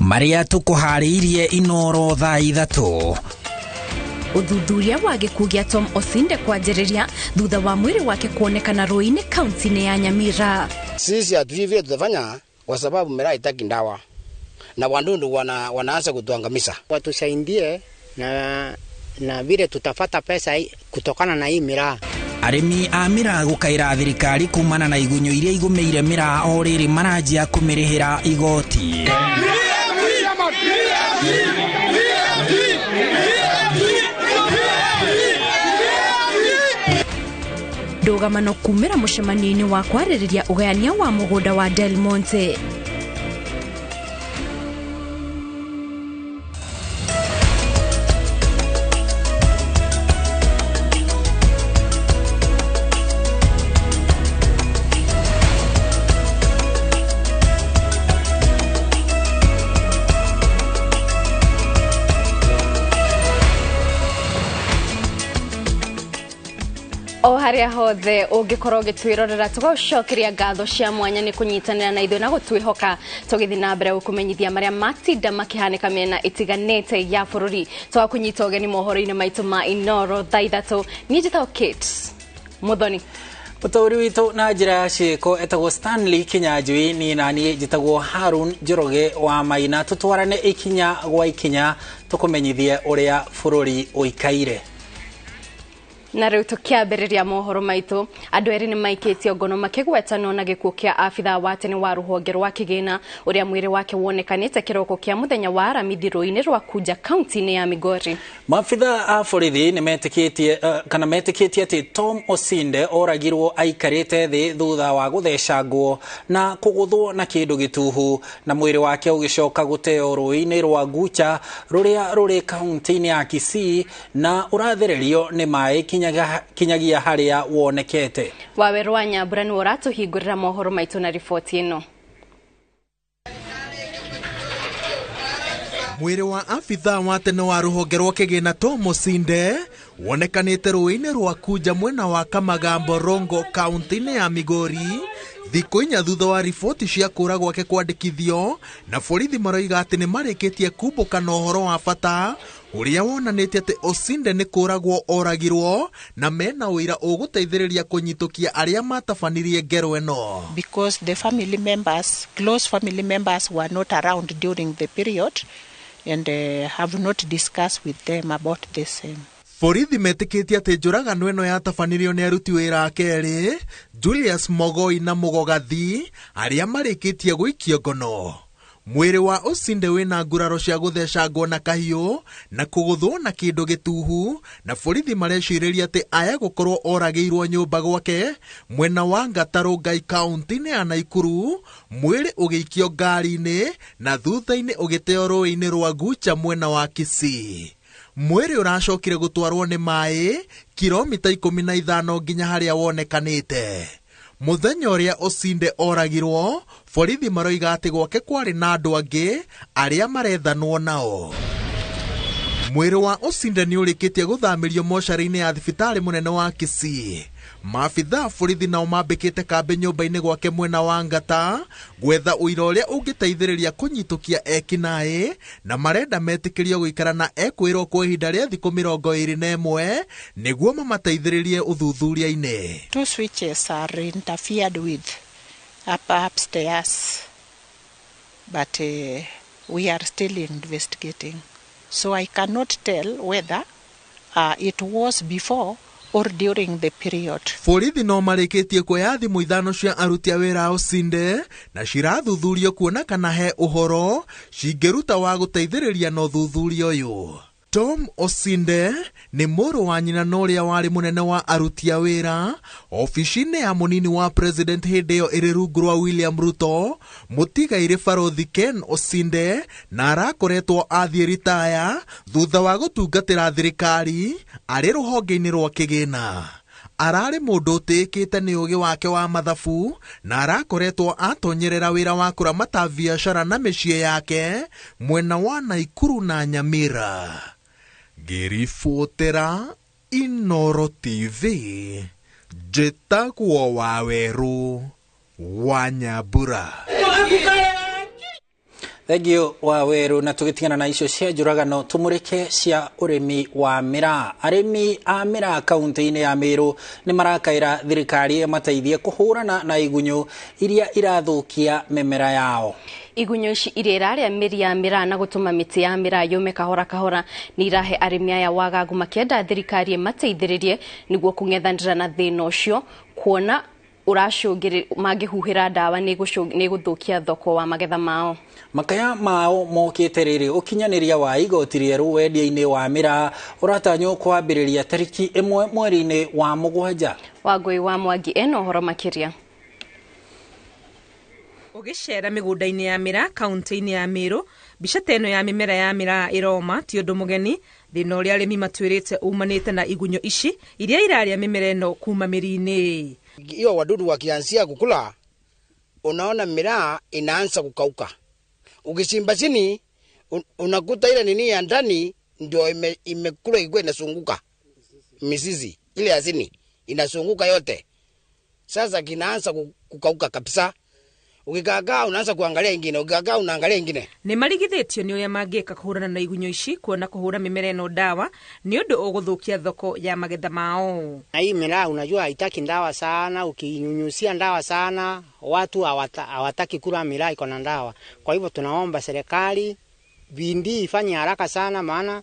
Marĩa tũkũharĩirie Inoro thaa 3. Ũthuthuria wa gĩkuũ gĩa Tom Osinde kwanjĩrĩria thutha wa mwĩrĩ wake kuonekana rũĩ-inĩ kaunti-inĩ ya Nyamira. Sisi hatujui vile tutafanya kwa sababu miraa haitaki ndawa na wadudu wanaanza kutuangamiza. Watusaidie na vile tutapata pesa kutokana na hii miraa. Arĩmi a miraa gũkaĩra thirikari kumana na igunyũ iria igũmĩire miraa o rĩrĩ maranjia kũmĩrĩhĩra igoti. Ndũgamano kumĩra mũcemanio-inĩ wa kwarĩrĩria ũgayania wa mũgũnda wa Del Monte. O haria hothe ũngĩkorwo ũgĩtwĩrorera tũgũcokeria ngatho cia mwanya nĩ kũnyitanĩra na ithuĩ na gũtwĩhoka tũgĩthiĩ na mbere gũkũmenyithia marĩa matinda makĩhanĩka mĩena ĩtiganĩte ya bũrũri. Tũgakũnyita ũgeni mohoro-inĩ maitũ ma Inoro thaa 3. Niĩ njĩtagwo Kate Muthoni. Mũtaũri witũ na njĩra ya ciĩko etagwo Stanley Kinyanjui, niĩ naniĩ njĩtagwo Harun Njoroge wa Maina. Tũtwarane ikinya gwa ikinya tũkũmenyithie ũrĩa bũrũri ũikaire. Na rĩu tũkĩambĩrĩria mohoro maitũ, andũ erĩ nĩ maikĩtio ngono makĩgwetanwo na gĩkuũ kĩa abithaa wa tene wa rũhonge rwa kĩgĩna ũrĩa mwĩrĩ wake wonekanĩte kĩroko kĩa mũthenya wa Aramithi rũĩ-inĩ rwa Kunja kaunti-inĩ ya Migori. Maabithaa a borithi nĩ metĩkĩtie kana metĩkĩtie atĩ Tom Osinde oragirwo aikarĩte thĩ thutha wa gũthecangwo na kũgũthwo na kĩndũ gĩtuhu, na mwĩrĩ wake ũgĩcoka gũteo rũĩ-inĩ rwa Gucha rũrĩa rũrĩ kaunti-inĩ ya Kisii na ũrathererio nĩ maĩ kinyagia haria wonekete. Waweru wa Nyambura nĩ ũratũhingũrĩra mohoro maitũ na riboti ĩno. Mwĩrĩ wa abithaa wa tene wa rũhonge rwa kĩgĩna Tom Osinde wonekanĩte rũĩ-inĩ rwa Kunja mwena wa Kamagambo Rongo kaunti-inĩ ya Migori thikũ 4 thutha wa riboti cia kũra gwake kwandĩkithio, na borithi maroiga atĩ nĩ marĩkĩtie kumbũka na ũhoro wa bata ũrĩa wonanĩtie atĩ Osinde nĩ kũragwo oragirwo na mena ũira ũgũteithĩrĩria kũnyitũkia arĩa matabanirie ngero ĩno. Because the family members, close family members were not around during the period and have not discussed with them about the same. Borithi metĩkĩtie atĩ njũragano ĩno yatabanirio nĩ aruti wĩra a kerĩ Julius Mogoi na Mũgogathi arĩa marĩkĩtie gũikio ngono. Mwĩrĩ wa Osinde wĩna nguraro cia gũthecangwo na kahiũ na kũgũthwo na kĩndũ gĩtuhu, na borithi marecirĩria atĩ aya gũkorwo oragĩirwo nyũmba gwake mwena wa Ngatarũngai kaunti-inĩ ya Naikuru, mwĩrĩ ũgĩikio ngari-inĩ na thutha-inĩ ũgĩteo rũĩ-inĩ rwa Gucha mwena wa Kisii. Mwĩrĩ ũracokire gũtwarwo nĩ maĩ kilomita 15 nginya harĩa wonekanĩte. Mũthenya ũrĩa Osinde oragirwo, borithi maroiga atĩ gwake kwarĩ na andũ angĩ arĩa marethanwo nao. Mwĩrĩ wa Osinde nĩ ũrĩkĩtie gũthamĩrio mocarĩ-inĩ ya thibitarĩ mũnene wa Kisii. Maabithaa borithi nao mambĩkĩte kambĩ nyũmba-inĩ gwake mwena wa Ngata gwetha ũira ũrĩa ũngĩteithĩrĩria kũnyitũkia ekinaĩ, na marenda metĩkĩrio gũikara na ekwĩrwo kwa ihinda rĩa thikũ 21 nĩguo mamateithĩrĩrie ũthuthuria-inĩ. Two switches are interfered with upstairs, but we are still investigating, so I cannot tell whether it was before or during the period. Borithi no marĩkĩtie kuoya thimũ 5 cia aruti a wĩra a Osinde na cirathuthurio kuona kana he ũhoro cingĩruta wa gũteithĩrĩria na ũthuthuria ũyũ. Tom Osinde nĩ mũrũ wa nyina na ũrĩa warĩ mũnene wa aruti a wĩra obici-inĩ ya mũnini wa president hĩndĩ ĩyo ĩrĩ rungu rwa William Ruto, mũtigairĩ Barothi Ken Osinde, na arakoretwo athiĩ ritaya thutha wa gũtungatĩra thirikari arĩ rũhonge-inĩ rwa kĩgĩna. Ararĩ mũndũ ũtĩĩkĩte nĩ ũgĩ wake wa mathabu na arakoretwo atonyerera wĩra wa kũramata biacara na mĩciĩ yake mwena wa Naikuru na Nyamira. Ngĩribotera Inoro TV, njĩtagwo Wawerũ wa Nyambura. Thengio wa weru na tugitigana na icio cia njuragano tumurike cia urimi wa miraa. Arimi a miraa kaunti-ini ya Meru ni marakaira thirikari ĩmateithie kuhurana na igunyu iria irathukia mimera yao. Igunyu ici iria iraria mĩri ya miraa na gũtũma mĩtĩ ya miraa yũme kahora kahora nĩ irahe arĩmi aya wagagu makĩenda thirikari ĩmateithĩrĩrie nĩguo kũng'ethanĩra na thĩna ũcio kuona uracũngĩrĩria mangĩhuhĩra ndawa nĩ gũthũkia thoko wa magetha mao. Makaya mao mokĩte rĩrĩ ũkinyanĩria wa igoti rĩerũ wendia-inĩ wa miraa ũratanywo kwambĩrĩria tarĩki 1 mweri-inĩ wa 7. Wangũi wa Mwangi ena ũhoro makĩria. Ũgĩcera mĩgũnda-inĩ ya miraa kaunti-inĩ ya Meru, mbica ta ĩno ya mĩmera ya miraa ĩroma ti ũndũ mũgeni. Thĩna ũrĩa arĩmi matwĩrĩte umanĩte na igunyo ici iria iraria mĩmera ĩno kuma mĩri-inĩ. Hiyo wadudu wakianzia kukula, unaona miraa inaanza kukauka. Ukichimba chini unakuta ile nini ya ndani ndio imekula iko inasunguka. Mizizi ile ya chini inasunguka yote. Sasa kinaanza kukauka kabisa. Ukikagaa unaanza kuangalia ingine, ukikagaa unaangalia ingine. Nĩ marigithĩtio nĩ ũrĩa mangĩka kũhũrana na igunyo ici kuona kũhũra mĩmera ĩno ndawa nĩ ũndũ ũgũthũkia thoko ya magetha mao. Na hii miraa unajua haitaki ndawa sana, ukinyunyusia ndawa sana watu hawataki kula miraa iko na ndawa. Kwa hivyo tunaomba serikali bidii ifanye haraka sana, maana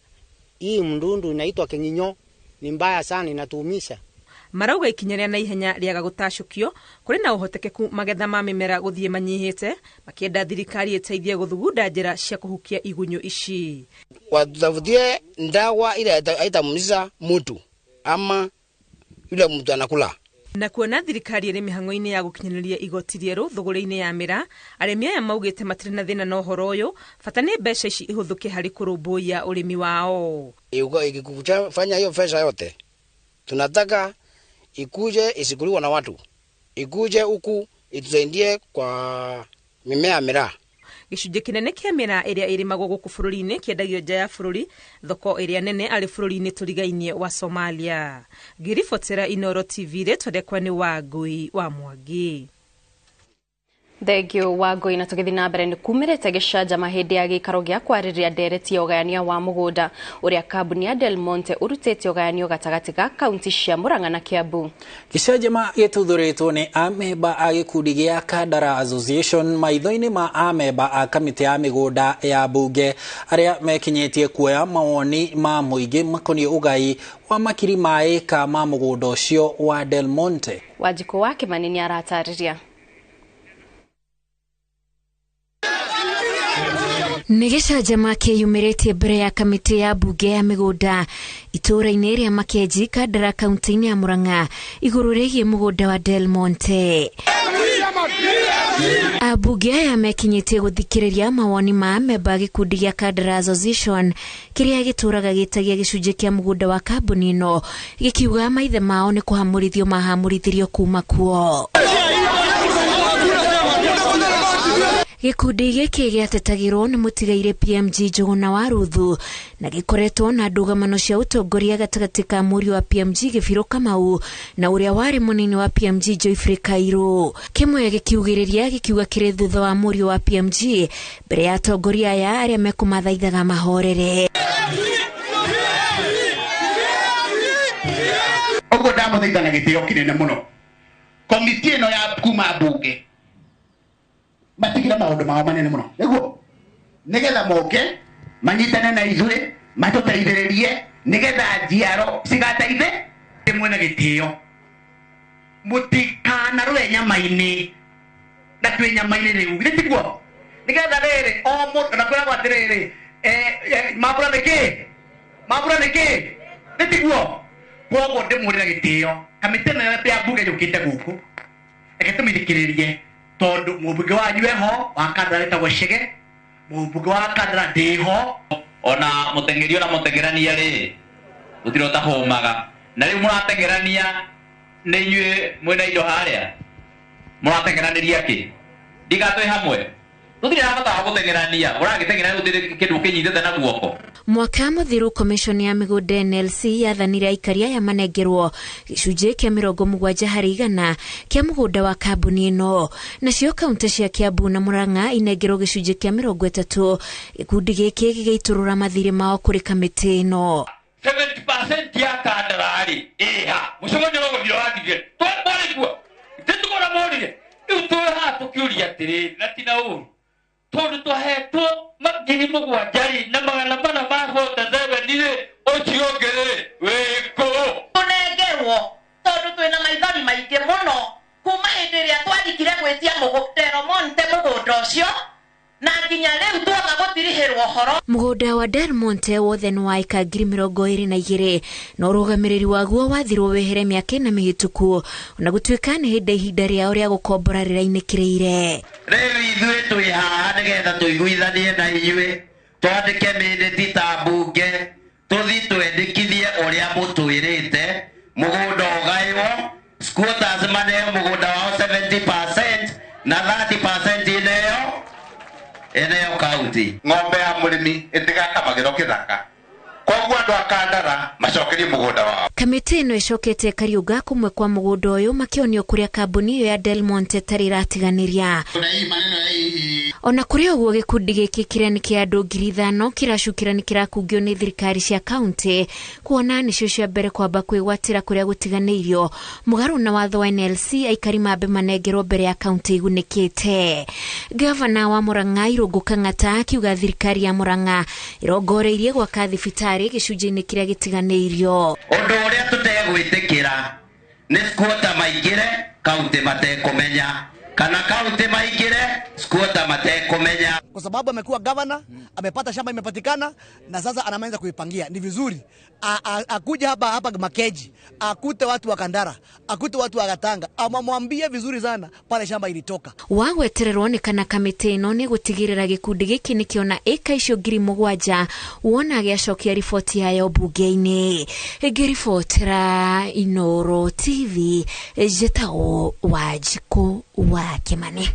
hii mdundu inaitwa kinginyo ni mbaya sana, inatuumisha. Marauga ikinya rĩa naihenya rĩaga gũtacũkio kũrĩ na ũhotekeku magetha ma mĩmera gũthiĩ manyihĩte, makĩenda thirikari ĩteithie gũthugunda njĩra cia kũhukia igunyo ici. Watutafutie ndawa ile haitamuumiza mtu ama yule mtu anakula. Na kuona thirikari ĩrĩ mĩhang'o-inĩ ya gũkinyanĩria igoti rĩerũ thũgũrĩ-inĩ ya miraa, arĩmi aya maugĩte matirĩ na thĩna na ũhoro ũyũ, bata nĩ mbeca ici ihũthũke harĩ kũrũmbũiya ũrĩmi wao. Ikifanya hiyo pesa yote tunataka ikuje isikuliwa na watu, ikuje huku itusaidie kwa mimea miraa. Gĩcunjĩ kĩnene kĩa miraa ĩrĩa ĩrĩmagwo gũkũ bũrũri-inĩ kĩendagio nja ya bũrũri, thoko ĩrĩa nene arĩ bũrũri-inĩ tũrigainie wa Somalia. Ngĩribotera Inooro TV rĩtwa rĩakwa nĩ Wangũi wa Mwangi. Thengio Wangũi. Na tũgĩthiĩ na mbere nĩ kumĩrĩte gĩcanjama hĩndĩ ya gĩikaro gĩa kwarĩrĩria ndereti ya ũgayania wa mũgũnda ũrĩa kambuni ya Del Monte ũrutĩte ũgayanio gatagatĩ ga kaunti cia Murang'a na Kiambu. Gĩcanjama gĩtuthũrĩtwo nĩ amemba a gĩkundi gĩa Kandara Association maitho-inĩ ma amemba a kamĩtĩ ya mĩgũnda ya mbunge arĩa mekinyĩtie kuoya mawoni ma mũingĩ makoniĩ ũgai wa makiri ma ĩka ma mũgũnda ũcio wa Del Monte. Wanjikũ wa Kĩmani nĩ aratarĩria. Nĩ gĩcanjama kĩyumĩrĩtie mbere ya kamĩtĩ ya mbunge ya mĩgũnda itũũra-inĩ rĩa Makenji, Kandara, kaunti-inĩ ya Murang'a igũrũ rĩgiĩ mũgũnda wa Del Monte. Ambunge aya mekinyĩtie gũthikĩrĩria mawoni ma amemba gĩkundi gĩa Kandara Association kĩrĩa gĩtũũraga gĩtagia gĩcunjĩ kĩa mũgũnda wa kambuni ĩno gĩkiuga maithe mao nĩ kũhamũrithio mahamũrithirio kuma kuo. Gĩkundi gĩkĩ gĩatetagĩrwo nĩ mũtigaire PMG Njũgũna wa Ruthu na gĩkoretwo na ndũgamano cia ũtongoria gatagatĩ ka mũriũ wa PMG Gĩbirũ Kamau na ũrĩa warĩ mũnini wa PMG Geoffrey Kairũ. Kĩmwe gĩkiugĩrĩria gĩkiuga kĩrĩ thutha wa mũriũ wa PMG mbere ya atongoria aya arĩa mekũmathaithaga mahorere. Ũguo ndamũthaitha na gĩtĩo kĩnene mũno komiti ĩno ya kuma mbunge matigire maũndũ mao manene mũno nĩguo nĩgetha moke manyitane na ithuĩ matũteithĩrĩrie nĩgetha njiaro cigateithe mwena gĩtĩo mũtikanarũe nyama-inĩ na twĩ nyama-inĩ rĩu githĩ tiguo nĩgetha rĩrĩ o mũndũ na kwĩragwo atĩrĩrĩ mambura nĩ kĩ mambura nĩ kĩ nĩ tiguo. Koguo ndĩmũrĩre gĩtĩo kamĩtĩ ĩno ya mbunge yũkĩte gũkũ reke tũmĩthikĩrĩrie tondu mũmbunge wanyu eho wa Kandara wĩtagwo Chege, mũmbunge wa Kandara ndĩho ona mũteng'eri ona mũteng'erania rĩ gũtirĩ ũtahũmaga na rĩu mũrateng'erania nĩ inyuĩ mwĩna indo harĩa mũrateng'eranĩria kĩ ndiga twĩ hamwe tũtirĩ na bata wa gũteng'erania ũragĩteng'era gũtirĩ kĩndũ ũkĩnyitĩte na guoko. Mwaka mũthiru Commission ya mĩgũnda NLC yathanire aikari aya manengerwo gĩcunjĩ kĩa 70% kĩa mũgũnda wa kambuni ĩno, nacio kaunti cia Kiambu na Murang'a inengerwo gĩcunjĩ kĩa 30. Gĩkundi gĩkĩ gĩgĩitũrũra mathirĩ mao kũrĩ kamĩtĩ ĩno. 70% ya kandarari iha mucemanio wa gũthira wathirire twarĩ kuo tĩtũkona morire rĩu twĩ haha tũkĩũria atĩrĩrĩ na tina ũru tondũ twahetwo 7,447 rĩ ũcio ũngĩ rĩ wĩkũ tũnengerwo tondũ twĩna maithori maingĩ mũno kuma hĩndĩ ĩrĩa twarikire gwĩtia Del Monte mũgũnda ũcio na nginya rĩu twaga gũtirihĩrwo ũhoro. Mũgũnda wa Del Monte wothe nĩ wa ĩka 22,000 na ũrũgamĩrĩri waguo wathirwo wehere mĩaka 4 mĩhĩtũku, ona gũtuĩka nĩ hĩndĩ ihinda rĩao rĩa gũkombora rĩrainĩkĩrĩire. Rĩu ithuĩ twĩ haha nĩgetha tũiguithanie na inyuĩ, twandĩke mĩnĩti ta mbunge, tũthiĩ twendekithie ũrĩa mũtwĩrĩte, mũgũnda ũgaywo, squatters maneo mũgũnda wao 70% na 30% ineo kaunti. Ng'ombe ya mũrĩmi ĩtigakamagĩrwo kĩthaka, koguo andũ a Kandara macokerie mũgũnda wao. Kamĩtĩ ĩno ĩcokete ĩkariũnga kũmwe kwa mũgũnda ũyũ makĩonio kũrĩa kambuni ĩyo ya Del Monte ĩtarĩ ĩratiganĩria. Ona kũrĩ ũguo gĩkundi gĩkĩ kĩrĩa nĩ kĩa andũ 5,000 kĩracukĩra nĩ kĩrakungio nĩ thirikari cia kaunti kuona nĩcio cia mbere kwamba kwĩgwatĩra kũrĩa gũtiganĩirio mũgarũ na watho wa NLC aikari mambe manengerwo mbere ya kaunti igunĩkĩte. Gavana wa Murang'a Irũngũ Kang'ata akiuga thirikari ya Murang'a ĩrongoreirie gwaka thibitarĩ gĩcunjĩ-inĩ kĩrĩa gĩtiganĩirio. Ũndũ ũrĩa tũtegwĩtĩkĩra nĩ squatter maingĩre kaunti matekũmenya kana kaunti maingĩre squatter matekũmenya. Kwa sababu amekuwa governor, amepata shamba imepatikana na sasa anaanza kuipangia. Ni vizuri akuja hapa Makeji, akute watu wa Kandara, akute watu wa Gatanga, amwambie vizuri sana pale shamba ilitoka. Wagwetererwo nĩ kana kamĩtĩ ĩno nĩ gũtigĩrĩra gĩkundi gĩkĩ nĩkĩona ĩka icio 7,000 wona gĩacokia riboti yayo bunge-inĩ. Ngĩribotera Inooro TV, njĩtagwo Wanjikũ wa Kĩmani.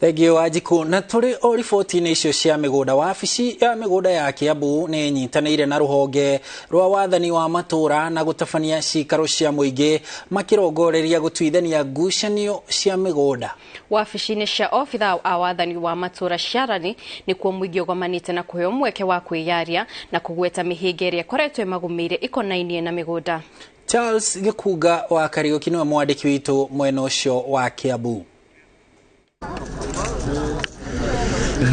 Thengiũ Wanjikũ. Na tũrĩ o riboti-inĩ icio cia mĩgũnda, wabici ya mĩgũnda ya Kiambu nĩ ĩnyitanĩire na rũhonge rwa wathani wa matũũra na gũtabania cikaro cia mũingĩ makĩrongoreria gũtuithania ngucanio cia mĩgũnda. Wabici-inĩ cia obitha a wathani wa matũũra Ciarani nĩkuo mũingĩ ũgomanĩte na kũheo mweke wa kwĩyaria na kũgweta mĩhĩnga ĩrĩa ĩkoretwo ĩmagũmĩire ĩkonainie na mĩgũnda. Charles Gĩkunga wa Kariũki nĩwe mwandĩki witũ mwena ũcio wa Kiambu.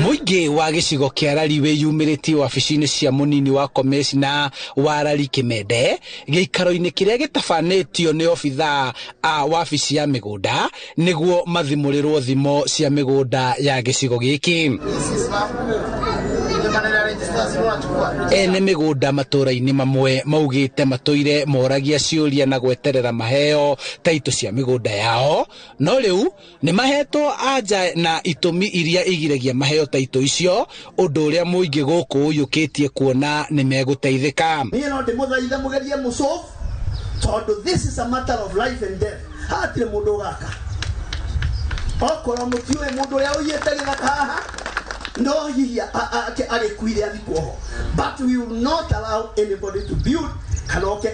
Mũingĩ wa gĩcigo kĩa Rari wĩyumĩrĩtie wabici-inĩ cia mũnini wa komĩcina wa Rari Kĩmende gĩikaro-inĩ kĩrĩa gĩtabanĩtio nĩ obithaa a wabici ya mĩgũnda nĩguo mathimũrĩrwo thimo cia mĩgũnda ya gĩcigo gĩkĩ. Ene mĩgũnda matũũra-inĩ mamwe maugĩte matũire moragia ciũria na gweterera maheo taitũ cia mĩgũnda yao, no rĩu nĩ mahetwo anja na itũmi iria igiragia maheo taitũ icio, ũndũ ũrĩa mũingĩ gũkũ ũiyũkĩtie kuona nĩ megũteithĩka. Niĩ no ndĩmũthaithe mũgerie mũsolve tondũ this is a matter of life and death. Hatirĩ mũndũ ũgaka okorwo mũtiũĩ mũndũ ũrĩa ũiyĩte gĩthaka haha no hihi agĩkuire athikwo ho, but we will not allow anybody to build kana oke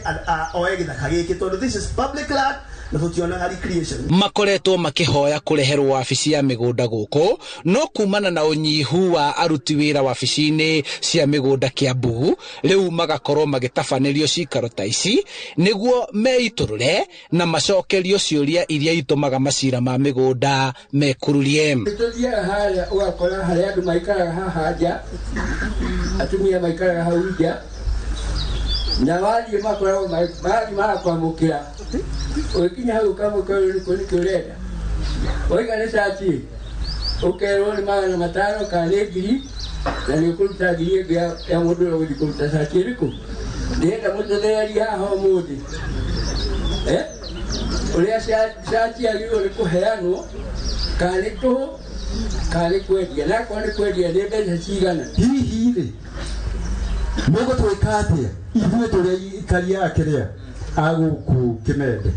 oe gĩthaka gĩkĩ tondũ this is public land na tũtionaga recreation. Makoretwo makĩhoya kũreherwo wabici ya mĩgũnda gũkũ, no kumana na ũnyihu wa aruti wĩra wabici-inĩ cia mĩgũnda Kiambu, rĩu magakorwo magĩtabanĩrio cikaro ta ici nĩguo meitũrũre na macokerio ciũria iria itũmaga macira ma mĩgũnda mekururie. Tũthiaga harĩa ũgakora harĩa andũ maikaraga haha nja, atumia maikaraga hau nja, na wathiĩ makoragwo marathiĩ magakwamũkĩra ũgĩkinya hau ũkamũkĩra nĩkĩ ũrenda, waiga nĩ cati ũkerwo nĩ 500 kana nĩ 1,000 na nĩ ũkũruta 1,000 ĩngĩ ya mũndũ ũrĩa ũgũthiĩ kũruta cati ĩrĩkũ. Ndĩrenda mũtũthererie haha ũmũthĩ ũrĩa cati yagĩrĩirwo nĩ kũheanwo kana nĩ tũhũ kana nĩ kwendia, na akorwo nĩ kwendia nĩ mbeca cigana. Hihi rĩ mũgũtwĩka atĩa ithuĩ tũrĩ aikari a kĩrĩa a gũkũ Kĩmende?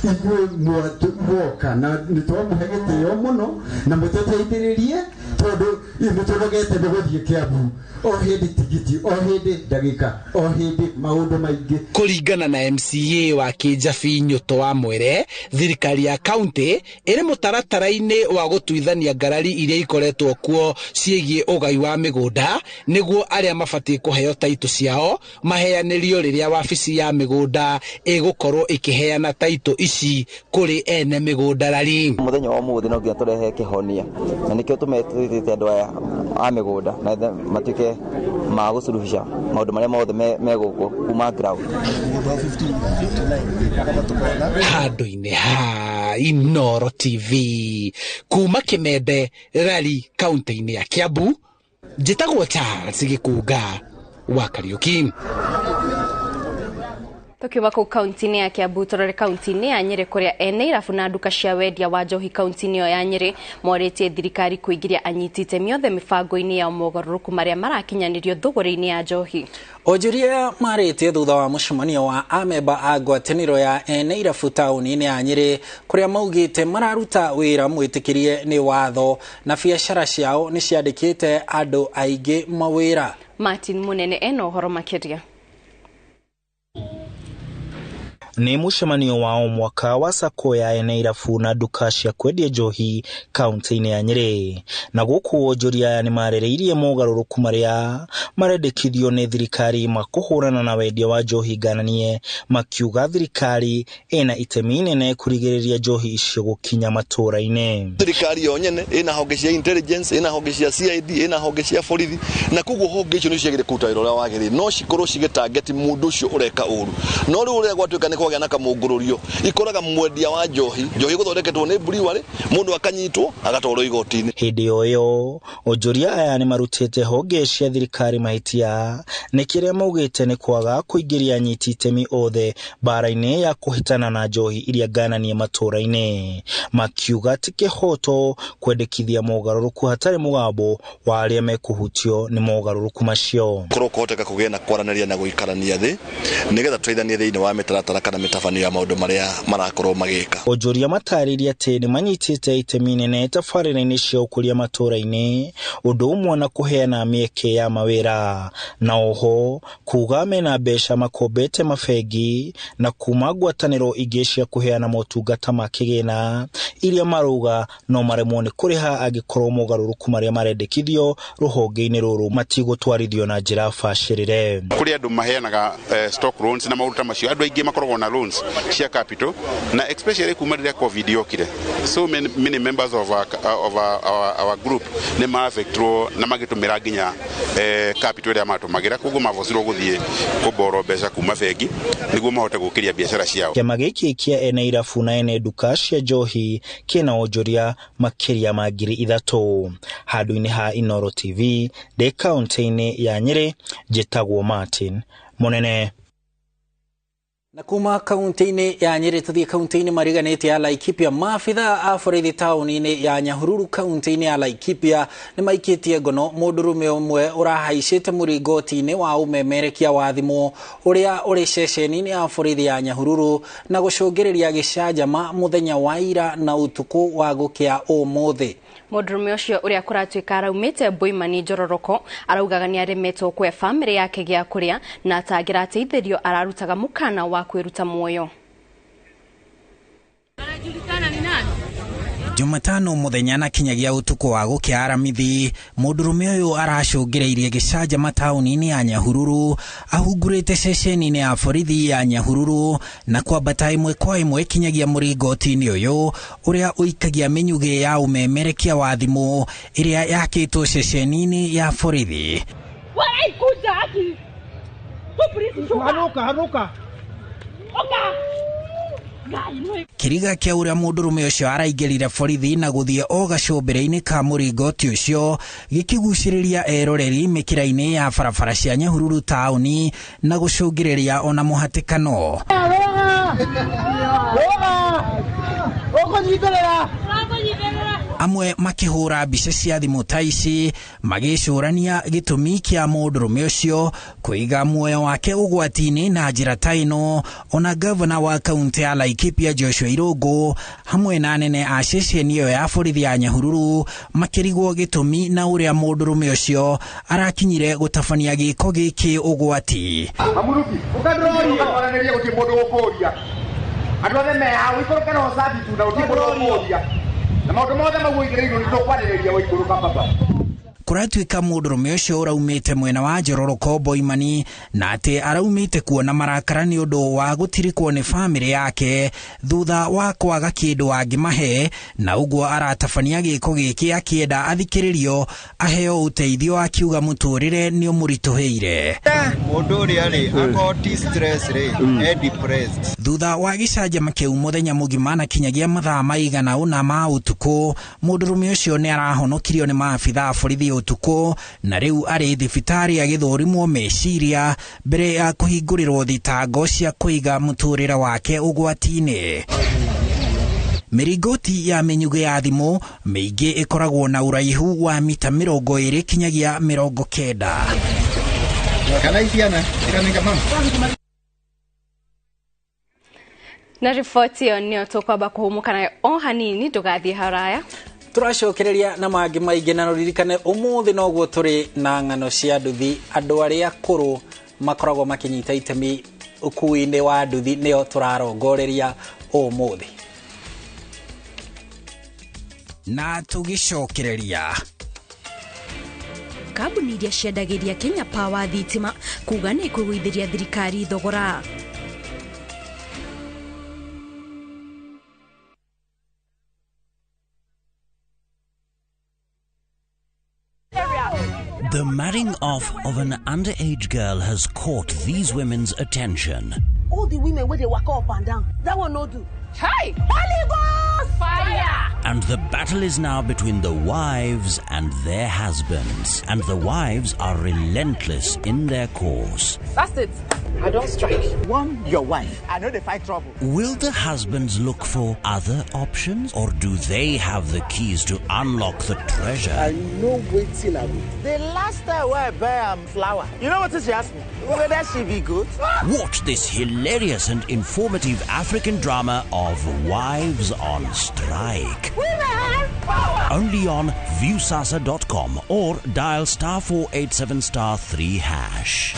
Ithuĩ mwoka na nĩ twamũhe gĩtĩo mũno na mũtũteithĩrĩrie tondũ Ithuĩ tũnogete nĩ gũthiĩ Kiambu o hĩndĩ tigiti, o hĩndĩ ndagĩka, o hĩndĩ maũndũ maingĩ. Kũringana na MCA wa Kĩnjabi Nyũto wa Mwere, thirikari ya kaunti ĩrĩ mũtaratara-inĩ wa gũtuithania ngarari iria ikoretwo kuo ciĩgiĩ ũgai wa mĩgũnda nĩguo arĩa mabatiĩ kũheo taitũ ciao maheanĩrio rĩrĩa wabici ya mĩgũnda ĩgũkorwo ĩkĩheana taitũ ici kũrĩ ene mĩgũnda rari. Mũthenya wa ũmũthĩ no nginya tũrehe kĩhonia, na nĩkĩo tũmetĩte andũ aya a mĩgũnda na matuĩke ma gũsuluhisha maũndũ marĩa mothe me gũkũ kuma ground. Handũ-inĩ ha Inooro TV kuma Kimende rari kaunti-inĩ ya Kiambu, njĩtagwo Charles Gĩkũnga wa Kariũki. Tukiuga kuu kaunti-inĩ ya Kiambu tũrore kaunti-inĩ ya Nyĩrĩ kũrĩa ene irabu na nduka cia wendia wa njohi kaunti-inĩ ĩyo ya Nyĩrĩ morĩtie thirikari kũingĩria anyiti itemi othe mĩbango-inĩ ya mogarũrũku marĩa marakinyanĩrio thũgũrĩ-inĩ ya njohi. Onjoria marĩtie thutha wa mũcemanio wa amemba a ngwatanĩro ya ene irabu taũni-inĩ ya Nyĩrĩ kũrĩa maugĩte mararuta wĩra mwĩtĩkĩrie nĩ watho na biacara ciao nĩ ciandĩkĩte andũ aingĩ mawĩra. Martin Munene ena ũhoro makĩria. Nĩ mũcemanio wa o mwaka wa sacco ya ene irabu na nduka cia kwendia njohi kaunti-inĩ ya Nyĩrĩ, na gũkũ onjoria aya nĩmarĩrĩirie mogarũrũku marĩa marendekithio nĩ thirikari ma kũhũrana na wendia wa njohi ngananie, makiuga thirikari ĩna itemi inene kũrigĩrĩria njohi icio gũkinya matũra-inĩ. Thirikari yo nyene ĩna honge cia intelligence, ĩna honge cia CID, ĩna honge cia borithi, na koguo honge icio nĩ ciagĩrĩire kũruta wĩra ũrĩa wagĩrĩire, no cikorwo cigĩtangeti mũndũ ũcio ũreka ũru. No rĩu ũrĩa gwatuĩka nĩ kwagĩa na kamũngũrũrio, ikoraga mwendia wa njohi, njohi gũthondeketwo nĩ brewery, mũndũ akanyitwo agatwarwo igoti-inĩ. Hĩndĩ o ĩyo onjoria aya nĩmarutĩte honge cia thirikari mahĩtia nĩ kĩrĩa maugĩte nĩ kwaga kũingĩria anyiti itemi othe mbara-inĩ ya kũhĩtana na njohi iria ngananie matũra-inĩ, makiuga ti kĩhoto kwendekithia mogarũrũku hatarĩ mũgambo wa arĩa mekũhutio nĩ mogarũrũku macio. Korwo kũhoteka kũgĩa na kwaranĩria na gũikarania thĩ nĩgetha tũteithanie thĩinĩ wa mĩtaratara kana mĩtabanio ya maũndũ marĩa marakorwo magĩka. Onjoria matarĩria atĩ nĩmanyitĩte itemi nene tabarĩra-inĩ cia ũkũria matũra-inĩ, ũndũ ũmwe na kũheana mĩeke ya mawĩra, na oho kuga mena mbeca makombete mabengi na kuma ngwatanĩro ingĩ cia kũheana motungata ma kĩgĩna iria marauga no maremwo nĩ kũrĩha angĩkorwo mogarũrũku marĩa marendekithio rũhonge-inĩ rũrũ matigũtwarithio na njĩra bacĩrĩre. Kũrĩ andũ maheanaga stock loans na maũndũ ta macio, andũ aingĩ makoragwo na loans cia capital, na especially kuma rĩrĩa COVID yokire, so many members of our group nĩ ma-affectwo na magĩtũmĩra nginya capital ĩrĩa matũmagĩra, koguo mabocirwo gũthiĩ kũborrow mbeca kuma bengi nĩguo mahote gũkĩria biacara ciao. Kĩama gĩkĩ kĩa ene irabu na ene nduka cia njohi kĩna onjoria makĩria ma 3,000. Handũ-inĩ ha Inooro TV ndĩ kaunti-inĩ ya Nyĩrĩ, njĩtagwo Martin Munene. Na kuma kaunti-inĩ ya Nyĩrĩ tũthiĩ kaunti-inĩ mariganĩte ya Laikipia. Maabitha a borithi taũni-inĩ ya Nyahururu kaunti-inĩ ya Laikipia nĩ maikĩtie ngono mũndũrũme ũmwe ũrahaicĩte mũringoti-inĩ wa ũmemerekia wa thimũ ũrĩa ũrĩ ceceni-inĩ ya borithi ya Nyahururu na gũcũngĩrĩria gĩcanjama mũthenya wa ira na ũtukũ wa gũkĩa ũmũthĩ. Mũndũrũme ũcio ũrĩa kũratuĩka araumĩte Mboimani Njororoko araugaga nĩ aremetwo kũhe bamĩrĩ yake gĩa kũrĩa na atangĩrateithĩrio ararutaga mũkana wa kwĩruta muoyo. Jumatano mũthenya na kinyagia ũtukũ wa gũkĩa Aramithi, mũndũrũme ũyũ aracũngĩrĩirie gĩcanjama taũni-inĩ ya Nyahururu ahungurĩte ceceni-inĩ ya borithi ya Nyahururu na kwambata ĩmwe kwa ĩmwe kinyagia mũringoti-inĩ ũyũ ũrĩa ũikagia mĩnyugĩ ya ũmemerekia wa thimũ ĩrĩa yakĩtwo ceceni-inĩ ya borithi. Kĩriga kĩa ũrĩa mũndũrũme ũcio araingĩrire borithi na gũthiĩ o gacũmbĩrĩ-inĩ ka mũringoti ũcio gĩkĩgucĩrĩria eroreri mĩkĩra-inĩ ya barabara cia Nyahururu taũni na gũcũngĩrĩria ona mũhatĩkano. Amwe makĩhũra mbica cia thimũ ta ici magĩcũrania gĩtũmi kĩa mũndũrũme ũcio kũiga muoyo wake ũgwati-inĩ na njĩra ta ĩno. Ona gavana wa kaunti ya Laikipia Joshua Irũngũ hamwe na anene a ceceni ĩyo ya borithi ya Nyahururu makĩrigwo gĩtũmi na ũrĩa mũndũrũme ũcio arakinyire gũtabania gĩko gĩkĩ ũgwati. Mamuruki ũkandũroria gũtirĩ mũndũ ũkũria andũ othe me hau ikũrũke roho safi tu na gũtirĩ mũndũ ũkũria na maũndũ mothe mau ũigĩrĩirwo nĩ tũkwarĩrĩria waikũrũka baba. Kũratuĩka mũndũrũme ũcio ũraumĩte mwena wa Njororoko Boimani na atĩ araumĩte kuona marakara nĩ ũndũ wa gũtirikwo nĩ bamĩrĩ yake thutha wa kwaga kĩndũ angĩmahe, na ũguo aratabania gĩko gĩkĩ akĩenda athikĩrĩrio aheo ũteithio akiuga mũtũrĩre nĩ ũmũritũhĩire. Mũndũ ũrĩa rĩ akorwo ti stress rĩ e depressed. Thutha wa gĩcanjama kĩu mũthenya mũgima na kinyagia mathaa maigana ũna ma ũtukũ, mũndũrũme ũcio nĩ arahonokirio nĩ maabitha a borithi ũtukũ na rĩu arĩ thibitarĩ agĩthũrimwo meciria mbere ya kũhingũrĩrwo thitango cia kũiga mũtũrĩre wake ũgwati-inĩ. Mĩringoti ya mĩnyugĩ ya thimũ mĩingĩ ĩkoragwo na ũraihu wa mita 20 kinyagia 90. Kana iciana iranenga mama. Na riboti ĩyo nĩyo tũkwamba kũhũmũka nayo o hanini, ndũgathiĩ haraya. Tũracokereria na mangĩ maingĩ, na ũririkane ũmũthĩ noguo tũrĩ na ng'ano cia nduthi. Andũ arĩa akũrũ makoragwo makĩnyita itemi ũkui-inĩ wa nduthi nĩo tũrarongoreria ũmũthĩ. Na tũgĩcokereria kambuni iria ciendagĩria Kenya Power thitima kuga nĩ ikũgũithĩria thirikari thogora. The marrying off of an underage girl has caught these women's attention. All the women where they walk up and down, that one no do. Hey! Holy Ghost! Fire! And the battle is now between the wives and their husbands. And the wives are relentless in their course. That's it. I don't strike. One, your wife. I know they fight trouble. Will the husbands look for other options, or do they have the keys to unlock the treasure? I know waiting I will. The last time I buy flour, you know what she asked me? Whether she be good? Watch this hilarious and informative African drama of Wives on Strike. Women have power! Only on viewsasa.com or dial *487*3#.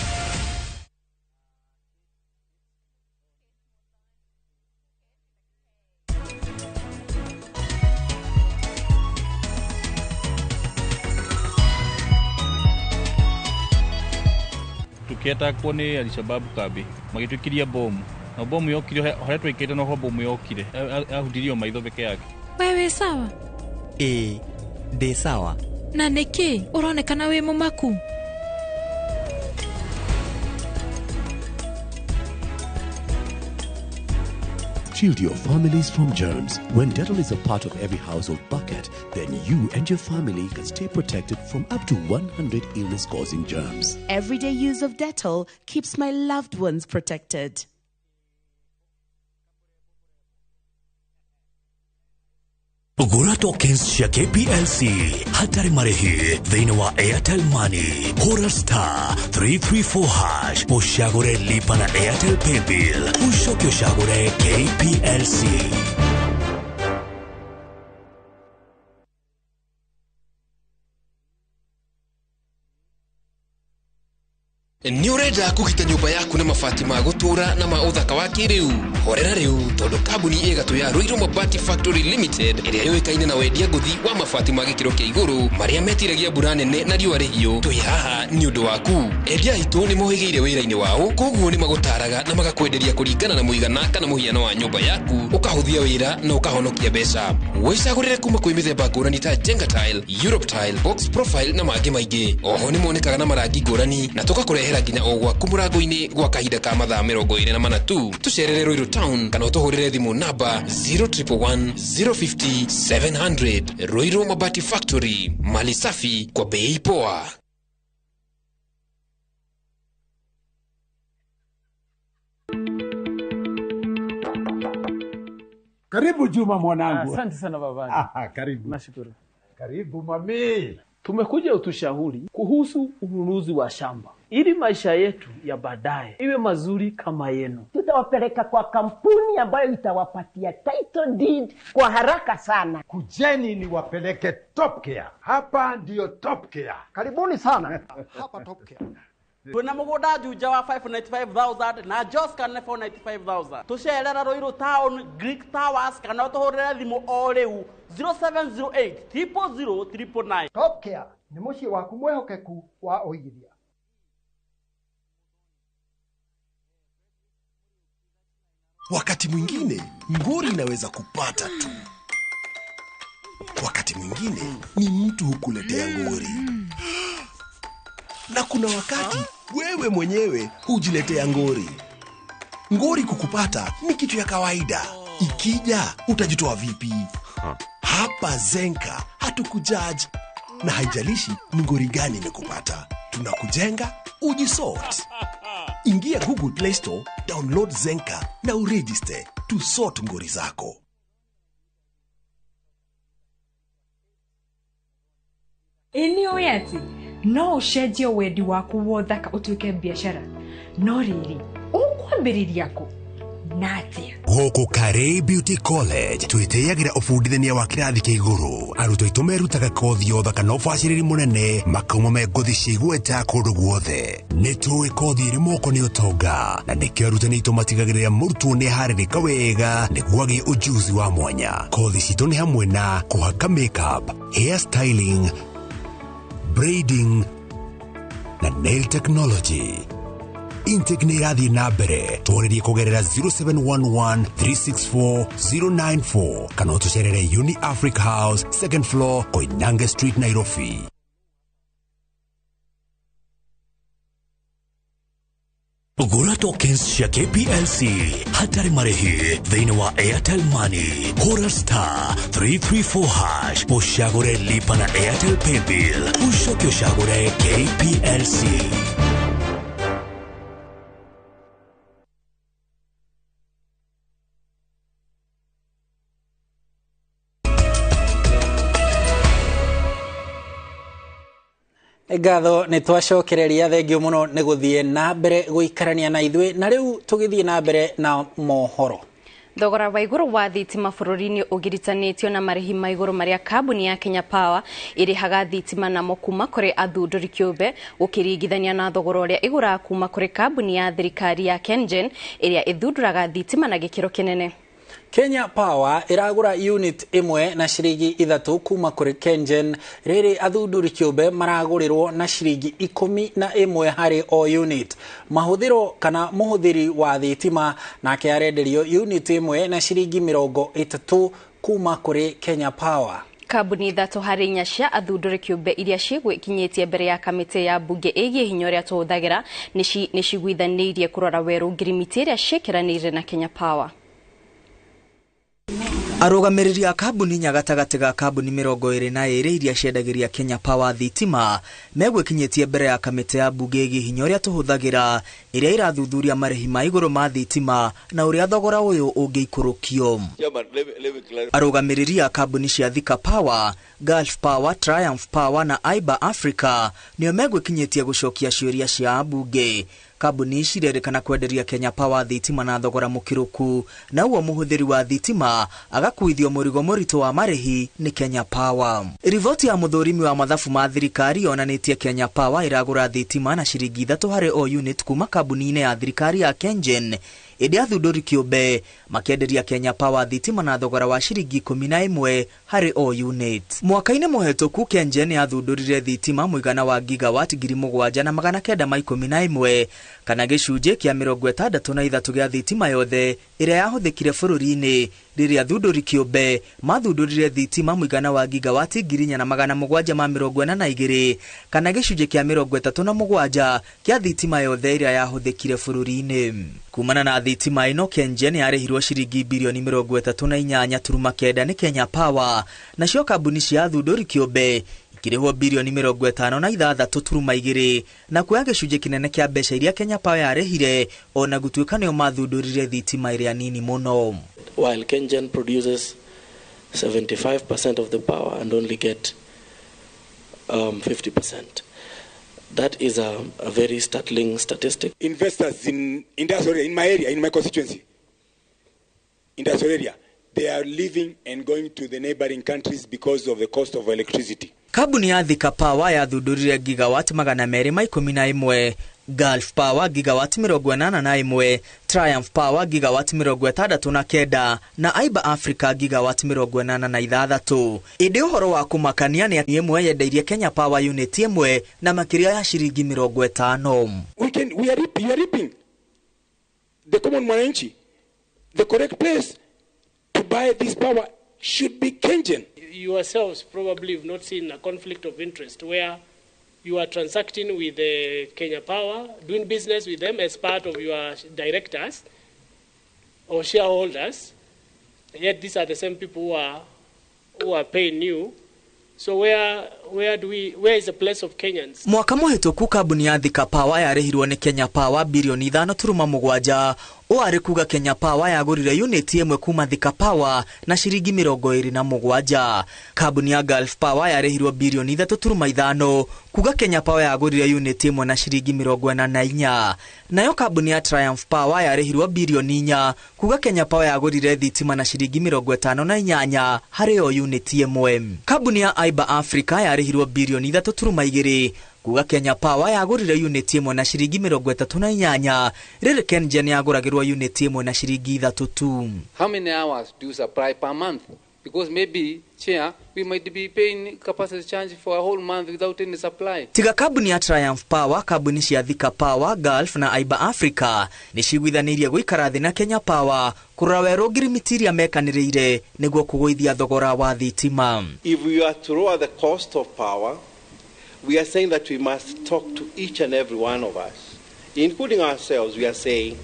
Tukiatakwo nĩ Alshababu kambi magĩtwĩkiria bomu na bomu yokire harĩa twaikĩte noho bomu yokire ahutirio maitho peke yake. Wewe sawa? Ĩĩ, ndĩ sawa. Na nĩkĩ ũronekana wĩ mũmaku? Shield your families from germs. When Dettol is a part of every household bucket, then you and your family can stay protected from up to 100 illness-causing germs. Everyday use of Dettol keeps my loved ones protected. Gura tokens cia KPLC hatarĩ marĩhi thĩinĩ wa Airtel Money. Hũra *334# ũcagũre lipa na Airtel Paybill, ũcoke ũcagũre KPLC. Nĩ ũrenda kũgita nyũmba yaku na mabati ma gũtũũra na ma ũthaka wa kĩrĩu? Horera rĩu tondũ kambuni ĩgatũ ya Ruiru Mabati Factory Limited ĩrĩa yũĩkaine na wendia ngũthi wa mabati ma gĩkĩro kĩa igũrũ marĩa metiragia mbura nene na riũa rĩhiũ, twĩ haha nĩ ũndũ waku. Endia aitũ nĩ mohĩgĩire wĩra-inĩ wao, koguo nĩ magũtaraga na magakwenderia kũringana na mũigana kana mũhiano wa nyũmba yaku, ũkahũthia wĩra na ũkahonokia mbeca. Wĩcagũrĩre kuma kwĩ mĩthemba ngũrani ta Jenga Tile, Europe Tile, Box Profile na mangĩ maingĩ. Oho nĩ monekaga na marangi ngũrani na tũgakũrehera nginya o gwaku mũrango-inĩ gwa kahinda ka mathaa 24 tu. Tũcerere Ruiru Town kana ũtũhũrĩre thimũ namba 0111 050 700. Ruiru Mabati Factory, mali safi kwa bei poa. Karibu Juma mwanangu. Asante sana baba. Karibu. Nashukuru. Karibu mami. Tumekuja utushauri kuhusu ununuzi wa shamba ili maisha yetu ya baadaye iwe mazuri kama yenu. Tutawapeleka kwa kampuni ambayo itawapatia title deed kwa haraka sana. Kujeni niwapeleke Top Care. Hapa ndiyo Top Care. Karibuni sana. Hapa Top Care. Twina mugunda Juja wa 595,000 na Joska nĩ 495,000. Tucerera Ruiru Town, Greek Towers kana utuhurire thimu o riu 0708 000 999. Top Care nĩ mũciĩ waku mwĩhokeku wa ũigithia. Wakati mwingine ngori inaweza kupata tu. Wakati mwingine ni mtu hukuletea ngori. Na kuna wakati wewe mwenyewe hujiletea ngori. Ngori kukupata ni kitu ya kawaida. Ikija utajitoa vipi? Hapa Zenka hatukujudge na haijalishi ni ngori gani imekupata. Tunakujenga ujisort. Ingia Google Play Store, download Zenka na uregister to sort ngori zako. Ĩ nĩ ati no ũcenjie wendi waku wa ũthaka ũtuĩke biacara, no rĩrĩ ũkwambĩrĩria kũ na atĩa? Gũkũ Karĩ Beauty College twĩtĩyagĩra ũbundithania wa kĩrathi kĩa igũrũ. Arutwo aitũ merutaga kothi ya ũthaka na ũbacĩrĩri mũnene, makauma me ngothi cia igweta kũndũ guothe. Nĩ tũĩ kothi ĩrĩ moko nĩ ũtonga, na nĩkĩo arutani aitũ matigagĩrĩra mũrutwo nĩ aharĩrĩka wega nĩguo agĩe ũjuzi wa mwanya. Kothi citũ nĩ hamwe na kũhaka makeup, hair styling, braiding na nail technology. Intake nĩ ĩrathiĩ na mbere. Twarĩrie kũgerera 0711 364 094 kana ũtũcerere Uni Africa House, second floor, Koinange Street, Nairobi. Gũra tokens cia KPLC hatarĩ marĩhi thĩinĩ wa Airtel Money. Hũra star 334 hash ũcagũre lipa na Airtel Paybill, ũcoke ũcagũre KPLC. Ngatho nĩ twacokereria thengio mũno nĩ gũthiĩ na mbere gũikarania na ithuĩ, na rĩu tũgĩthiĩ na mbere na mohoro. Thogora wa igũrũ wa thitima bũrũri-inĩ ũgiritanĩtio na marĩhi ma igũrũ marĩa kambuni ya Kenya Power ĩrĩhaga thitima namo kuma kũrĩ athundũri kĩũmbe gũkĩringithania na thogora ũrĩa ĩgũraga kuma kũrĩ kambuni ya thirikari ya KenGen ĩrĩa ĩthundũraga thitima na gĩkĩro kĩnene. Kenya Power ĩragũra unit ĩmwe na ciringi 3 kuma kũrĩ KenGen, rĩrĩ athundũri kĩũmbe maragũrĩrwo na ciringi 11 harĩ o unit. Mahũthĩro kana mũhũthĩri wa thitima nake arenderio unit ĩmwe na ciringi 30 kuma kũrĩ Kenya Power. Kambuni 3 harĩ 4 cia athundũri kĩũmbe iria cigwĩkinyĩtie mbere ya kamĩtĩ ya mbunge ĩgiĩ hinya ũrĩa tũhũthagĩra nĩciguithanĩirie kũrora werũ ngirimiti ĩrĩa ciĩkĩranĩire na Kenya Power. Arũgamĩrĩri a kambuni inya gatagatĩ ga kambuni 22 iria ciendagĩria Kenya Power thitima megwĩkinyĩtie mbere ya kamĩtĩ ya mbunge ĩgiĩ hinya ũrĩa tũhũthagĩra ĩrĩa ĩrathuthuria marĩhi ma igũrũ ma thitima na ũrĩa thogora ũyũ ũngĩikũrũkio. Arũgamĩrĩri a kambuni cia Thika Power, Gulf Power, Triumph Power na Iber Africa nĩo megwĩkinyĩtie gũcokia ciũria cia mbunge. Kambuni ici irerĩkana kwenderia Kenya Power thitima na thogora mũkĩrũku, na ũguo mũhũthĩri wa thitima agakuithio mũrigo mũritũ wa marĩhi nĩ Kenya Power. Riboti ya mũthũrimi wa mathabu ma thirikari yonanĩtie Kenya Power ĩragũra thitima na ciringi 3 harĩ o unit kuma kambuni-inĩ ya thirikari ya KenGen, ĩndĩ athundũri kĩũmbe makĩenderia Kenya Power thitima na thogora wa ciringi 11 harĩ o unit. Mwaka-inĩ mũhetũku KenGen yathundũrire thitima mũigana wa gigawatt 7911 kana gĩcunjĩ kĩa 63 gĩa thitima yothe ĩrĩa yahũthĩkire bũrũri-inĩ, rĩrĩa athundũri kĩũmbe mathundũrire thitima mũigana wa gigawati 4742 kana gĩcunjĩ kĩa 37 kĩa thitima yothe ĩrĩa yahũthĩkire bũrũri-inĩ. Kumana na thitima ĩno, KenGen yarĩhirwo ciringi birioni 38.9 nĩ Kenya Power, nacio kambuni cia athundũri kĩũmbe Ikĩrĩhwo birioni 56.2 na kuoya gĩcunjĩ kĩnene kĩa mbeca iria Kenya Power yarĩhire ona gũtuĩka nĩo mathundũrire thitima ĩrĩa nini mũno. While KenGen produces 75% of the power and only get 50%. That is a very startling statistic. Investors in industrial area, in my area, in my constituency, industrial area, they are leaving and going to the neighboring countries because of the cost of electricity. Kambuni ya Thika Power yathundũrire gigawati 211, Gulf Power gigawati 81, Triumph Power gigawati 69 na Aiba Africa gigawati 86. Ĩndĩ ũhoro wa kũmakania nĩ ĩmwe yendeirie Kenya Power unit ĩmwe na makĩria ya ciringi 50. We are reaping the common mwananchi. The correct place to buy this power should be KenGen. Yourselves probably have not seen a conflict of interest where you are transacting with Kenya Power, doing business with them as part of your directors or shareholders, yet these are the same people who are paying you. So where is the place of Kenyans? Mwaka mũhĩtũku kambuni ya Thika Power yarĩhirwo nĩ Kenya Power birioni 5.7 ũarĩ kuga Kenya Power yagũrire unit ĩmwe kuma Thika Power na ciringi 27. Kambuni ya Gulf Power yarĩhirwo birioni 3.5 kuga Kenya Power yagũrire unit ĩmwe na ciringi 44. Nayo kambuni ya Triumph Power yarĩhirwo birioni 4 kuga Kenya Power yagũrire thitima na ciringi 58 harĩ o unit ĩmwe. Kambuni ya Aiba Africa yarĩhirwo birioni 3.2 kuga Kenya Power yagũrire unit ĩmwe na ciringi 38 rĩrĩ KenGen yagũragĩrwo unit ĩmwe na ciringi 3 tu. How many hours do you supply per month? Because maybe, Chair, we might be paying capacity charge for a whole month without any supply. Tiga kambuni ya Triumph Power, kambuni cia Thika Power, Gulf na Aiba Africa nĩ ciguithanĩirie gũikara thĩ na Kenya Power kũrora werũ ngirimiti iria mekanĩrĩire nĩguo kũgũithia thogora wa thitima. If we are to lower the cost of power, we are saying that we must talk to each and every one of us, including ourselves. We are saying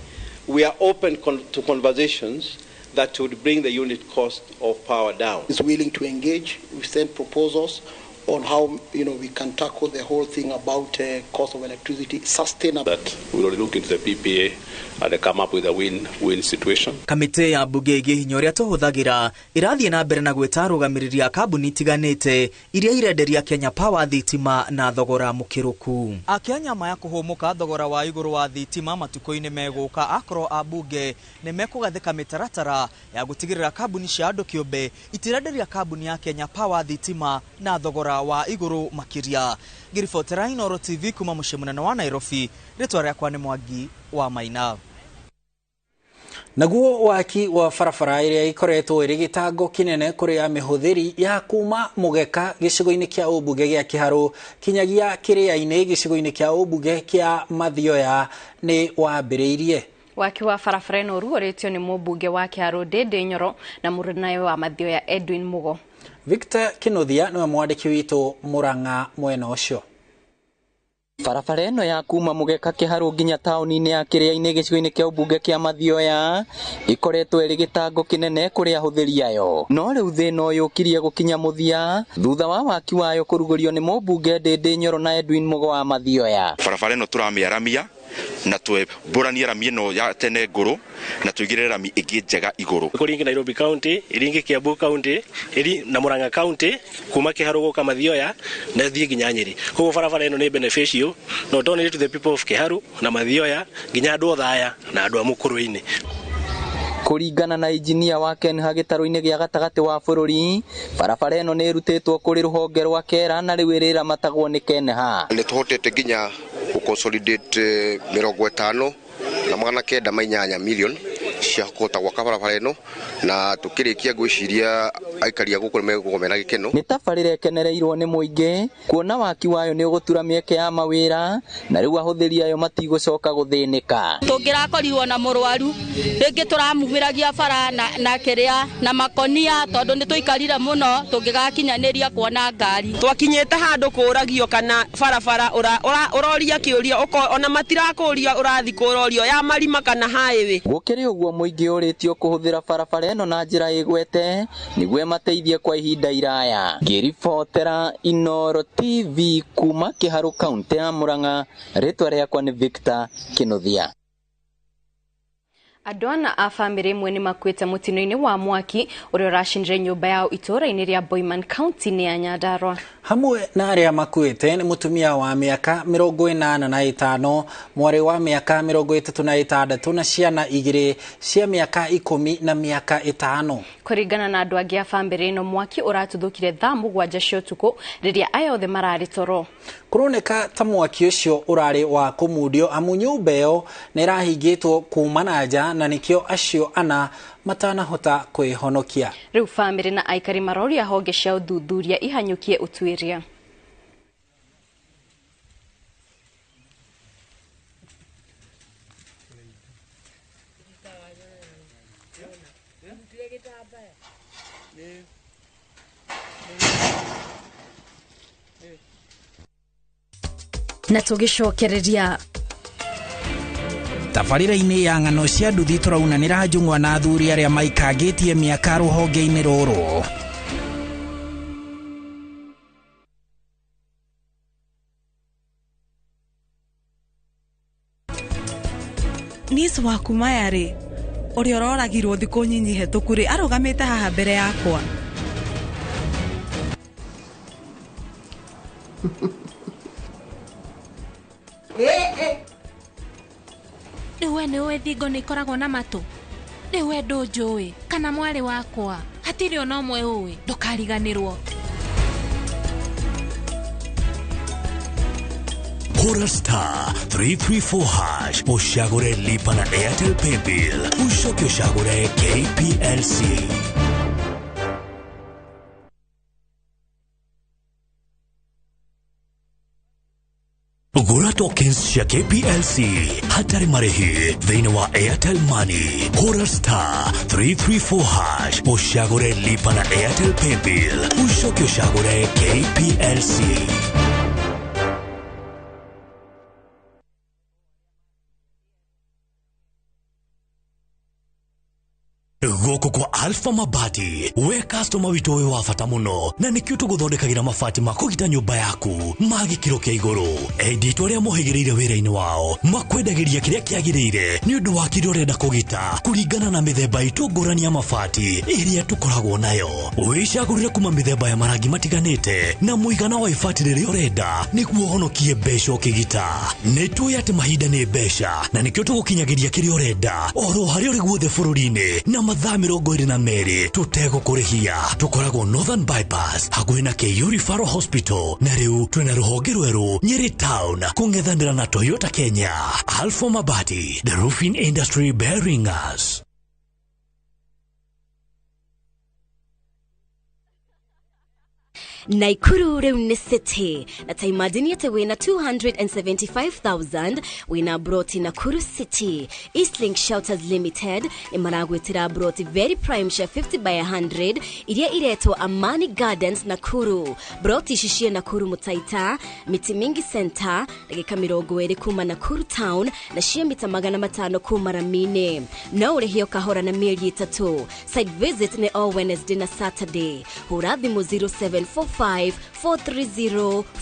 we are open to conversations that would bring the unit cost of power down. Is willing to engage. We send proposals on how we can tackle the whole thing about cost of electricity sustainable. That we will look into the PPA and come up with a win-win situation. Kamĩtĩ ya mbunge ĩgiĩ hinya ũrĩa tũhũthagĩra ĩrathiĩ na mbere na gwĩta arũgamĩrĩri a kambuni itiganĩte iria irenderia Kenya Power thitima na thogora mũkĩrũku. Akenya maya kũhũmũka thogora wa igũrũ wa thitima matukũ-inĩ megũka akorwo ambunge nĩ mekũgathĩka mĩtaratara ya gũtigĩrĩra kambuni cia andũ kĩũmbe itirenderia kambuni ya Kenya Power thitima na thogora wa igũrũ makĩria. Ngĩribotera Inooro TV kuma mũciĩ mũnene wa Nairobi, rĩtwa rĩakwa nĩ Mwangi wa Maina. Naguo waki wa barabara ĩrĩa ĩkoretwo ĩrĩ gĩtango kĩnene kũrĩ ya mĩhũthĩri ya kuma Mũgeka gĩcigo-inĩ kĩa ũmbunge gĩa Kĩharũ kinyagia Kĩrĩa-inĩ gĩcigo-inĩ kĩa ũmbunge kĩa Mathioya nĩ wambĩrĩirie. Waki wa barabara ĩno ũrugũrĩtio nĩ mũmbunge wa Kĩharũ Ndĩndĩ Nyoro na mũrũnawe wa Mathioya Edwin Mugo. Victor Kinuthia nĩwe mwandĩki witũ Murang'a mwena ũcio. Barabara ĩno ya kuma Mũgeka Kĩharũ nginya taũni-inĩ ya Kĩrĩa-inĩ gĩcigo-inĩ kĩa ũmbunge kĩa Mathioya ĩkoretwo ĩrĩ gĩtango kĩnene kũrĩ ahũthĩri ayo, no rĩu thĩna ũyũ ũkirie gũkinya mũthia thutha wa waki wayo kũrugũrio nĩ mũmbunge Ndĩndĩ Nyoro na Edwin Mugo wa Mathioya. Barabara ĩno tũramĩaramia na twembũranie rami ĩno ya tene ngũrũ na tũigĩrĩre rami ĩngĩ njega igũrũ. Kũrĩ Nairobi County, ĩringĩ Kiambu County, ĩri na Murang'a County, kuma Kĩharũ gũka Mathioya na thiĩ nginya Nyĩrĩ. Koguo barabara ĩno nĩ beneficial not only to the people of Kĩharũ na Mathioya nginya andũ othe aya na andũ a Mũkũrwe-inĩ. Kũringana na injinia wa Kenha gĩtarũ-inĩ gĩa gatagatĩ wa bũrũri, barabara ĩno nĩ ĩrutĩtwo kũrĩ rũhonge rwa Kera na rĩu ĩrĩramatagwo nĩ Kenha. Nĩ tũhotete nginya gũconsolidate 59.8 million cia kũhota gwaka barabara ĩno na tũkĩrĩkia ngwĩciria aikari a gũkũ nĩmegũkorwo mena gĩkeno. Nĩ tabarĩra ĩkenereirwo nĩ mũingĩ kuona waki wayo nĩ ũgũtura mĩeke ya mawĩra na rĩu ahũthĩri ayo matigũcoka gũthĩnĩka. Tũngĩrakorirwo na mũrwaru rĩngĩ tũramumĩragia bara na kĩrĩa na makonia tondũ nĩ tũikarire mũno tũngĩgakinyanĩria kuona ngari. Twakinyĩte handũ kũragio kana barabara ũroria kĩũria ona matirakũria ũrathi kũrorio ya marima kana highway. Gũkĩrĩ ũguo Mũingĩ ũrĩtio kũhũthĩra barabara ĩno na njĩra ĩgwete nĩguo ĩmateithie kwa ihinda iraya. Ngĩribotera Inoro TV kuma Kĩharũ kaunti ya Murang'a, rĩtwa rĩakwa nĩ Victor Kinuthia. Andũ ana a bamĩrĩ ĩmwe nĩ makuĩte mũtino-inĩ wa mwaki ũrĩa ũracinire nyũmba yao itũũra-inĩ rĩa Boiman kaunti-inĩ ya Nyandarua. Hamwe na arĩa makuĩte nĩ mũtumia wa mĩaka 85, mwarĩ wa mĩaka 36 na ciana igĩrĩ cia mĩaka 10 na mĩaka 5. Kũringana na andũ angĩ a bamĩrĩ ĩno, mwaki ũratuthũkire thaa 7 cia ũtukũ rĩrĩa aya othe mararĩ toro. Kũroneka ta mwaki ũcio ũrarĩ wa kũmundio amu nyũmba ĩyo nĩ ĩrahingĩtwo kuma na nja na nĩkĩo acio ana matanahota kwĩhonokia. Rĩu bamĩrĩ na aikari maroria honge cia ũthuthuria ihanyũkie ũtuĩria. Na tũgĩcokereria tabarĩra-inĩ ya ng'ano cia nduthi tũraunanĩra njũng'wa na athuri arĩa maikangĩtie mĩaka rũhonge-inĩ rũrũ. Niece waku maya rĩ, ũrĩa ũroragirwo thikũ nyinyi hetũku rĩ, arũgamĩte haha mbere yakwa. Rĩu we nĩ ũĩ thingo nĩ ikoragwo na matũ? Rĩu we ndũnjũĩ kana mwarĩ wakwa, hatirĩ ona ũmwe ũĩ, ndũkariganĩrwo. Hura star 334 hash ushagure lipa na Airtel Paybill ushoke ushagure KPLC. Gura tokens cia KPLC hatarĩ marĩhi thĩinĩ wa Airtel Money. Hura star 334 hash ushagure lipa na Airtel Paybill ushoke ushagure KPLC. Gũkũ kwa Alpha Mabati, we customer witũ wĩ wa bata mũno na nĩkĩo tũgũthondekagĩra mabati ma kũgita nyũmba yaku ma gĩkĩro kĩa igũrũ. Endia aitũ arĩa mohĩgĩrĩire wĩra-inĩ wao makwendagĩria kĩrĩa kĩagĩrĩire nĩ ũndũ wa kĩrĩa ũrenda kũgita kũringana na mĩthemba itũ ngũrani ya mabati ĩrĩa tũkoragwo nayo. Wĩcagũrĩre kuma mĩthemba ya marangi matiganĩte na mũigana wa ibati rĩrĩa ũrenda nĩguo ũhonokie mbeca ũkĩgita. Nĩ tũĩ atĩ mahinda nĩ mbeca na nĩkĩo tũgũkinyagĩria kĩrĩa ũrenda oro harĩa ũrĩ guothe bũrũri-inĩ na mathaa 22 tũtegũkũrĩhia. Tũkoragwo Northern Bypass hakuhĩ na KU Referral Hospital na rĩu twĩna rũhonge rwerũ Nyeri Town kũng'ethanĩra na Toyota Kenya. Alpha Mabati, the roofing industry bearing us. Naikuru rĩu nĩ city na ta imagine atĩ wĩna 275,000 wĩna broti Nakuru City. Eastlink Shelters Limited nĩ maragwĩtĩra broti very prime cia 50 by 100 iria iretwo Amani Gardens Nakuru. Broti ici ciĩ Nakuru Mutaita, Miti Mingi Center, ndagĩka 20 kuma Nakuru Town na ciĩ mita 500 kuma Ramine. No ũrĩhio kahora na mĩeri 3. Site visit nĩ all Wednesday na Saturday. Hũra thimũ 0745 430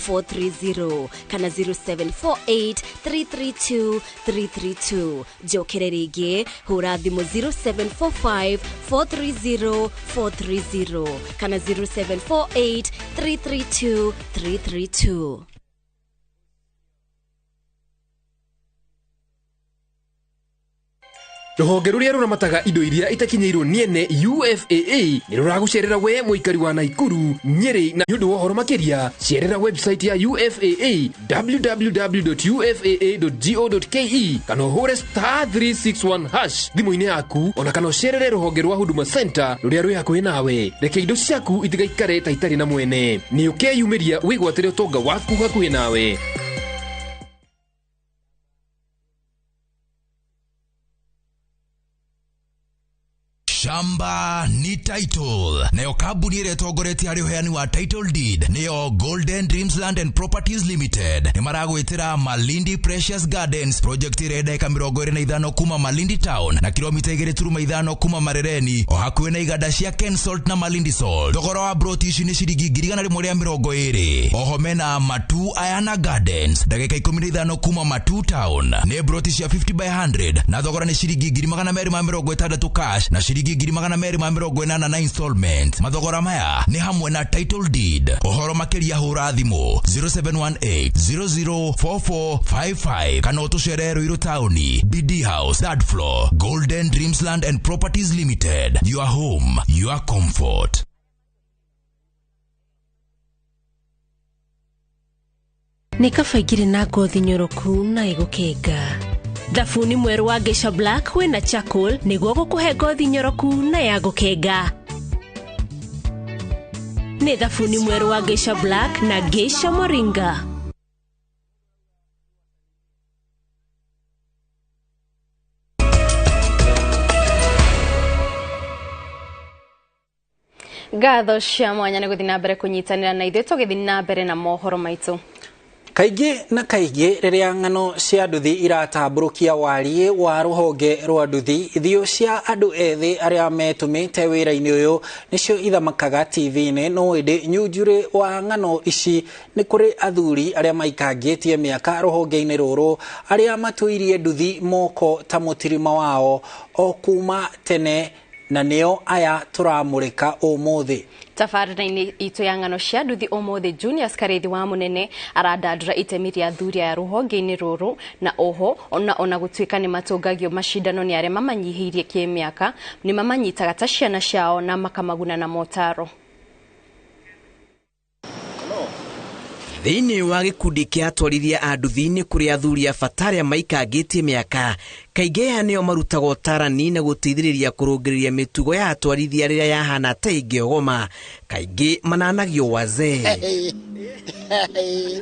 430 kana 0748 332 332. Njokere rĩngĩ, hũra thimũ 0745 430 430 kana 0748 332 332. Rũhonge rũrĩa rũramataga indo iria itakinyĩirwo nĩ ene UFAA nĩ rũragũcerera we mũikari wa Naikuru, Nyeri na nĩ ũndũ wa ũhoro makĩria cerera website ya UFAA www.ufaa.go.ke kana ũhũre star 361 hash thimũ-inĩ yaku ona kana ũcerere rũhonge rwa Huduma Center rũrĩa rwĩ hakuhĩ nawe. Reke indo ciaku itigaikare ta itarĩ na mwene. Nĩ ũkeyumĩria wĩgwatĩre ũtonga waku hakuhĩ nawe. Shamba ni title. Nayo kambuni ĩrĩa ĩtongoretie harĩ ũheani wa title deed nĩyo Golden Dreams Land and Properties Limited. Nĩ maragwĩtĩra Malindi Precious Gardens project ĩrĩa ndagĩka 25 kuma Malindi Town na kilomita 2.5 kuma Marereni, o hakuhĩ na iganda cia Ken Salt na Malindi Salt. Thogora wa broti ici nĩ ciringi 120,000. Oho mena Matu Ayana Gardens ndagĩka 15 kuma Matu Town, nĩ broti cia 50 by 100 na thogora nĩ ciringi 260 cash na ciringi 280 na installment. Mathogora maya nĩ hamwe na title deed. Ũhoro makĩria hũra thimũ 0718 004455 kana ũtũcerere Ruiru Town, BD House, third floor. Golden Dreams Land and Properties Limited. Your home, your comfort. Nĩ kaba ingĩrĩ na ngothi nyoroku na ĩgũkenga. Thabuni mwerũ wa Geisha Black wĩna charcoal nĩguo gũkũhe ngothi nyoroku na ya gũkenga. Nĩ thabuni mwerũ wa Geisha Black na Geisha Moringa. Ngatho cia mwanya nĩ gũthiĩ na mbere kũnyitanĩra na ithuĩ tũgĩthiĩ na mbere na mohoro maitũ. Kaingĩ na kaingĩ rĩrĩa ng'ano cia nduthi iratambũrũkia wariĩ wa rũhonge rwa nduthi, ithio cia andũ ethĩ arĩa metũmĩte wĩra-inĩ ũyũ nĩcio ithamakaga TV-inĩ, no ĩndĩ nyunjurĩ wa ng'ano ici nĩ kũrĩ athuri arĩa maikangĩtie mĩaka rũhonge-inĩ rũrũ arĩa matũirie nduthi moko ta mũtirima wao o kuma tene, na nĩo aya tũramũrĩka ũmũthĩ. Tabarĩra-inĩ itũ ya ng'ano cia nduthi ũmũthĩ, Junius Karĩthi wa Mũnene arandandũra itemi rĩa athuri aya rũhonge-inĩ rũrũ, na oho ona gũtuĩka nĩ matũngagio macindano nĩ arĩa mamanyihĩirie kĩmĩaka, nĩ mamanyitaga ta ciana ciao na makamaguna na motaro. Thĩinĩ wa gĩkundi kĩa atwarithia a nduthi nĩ kũrĩ athuri a bata arĩa maikangĩtie mĩaka. Kaingĩ aya nĩo marutaga ũtarani na gũteithĩrĩria kũrũngĩrĩria mĩtugo ya atwarithia rĩrĩa yahana ta ĩngĩogoma. Kaingĩ mananagio wazee.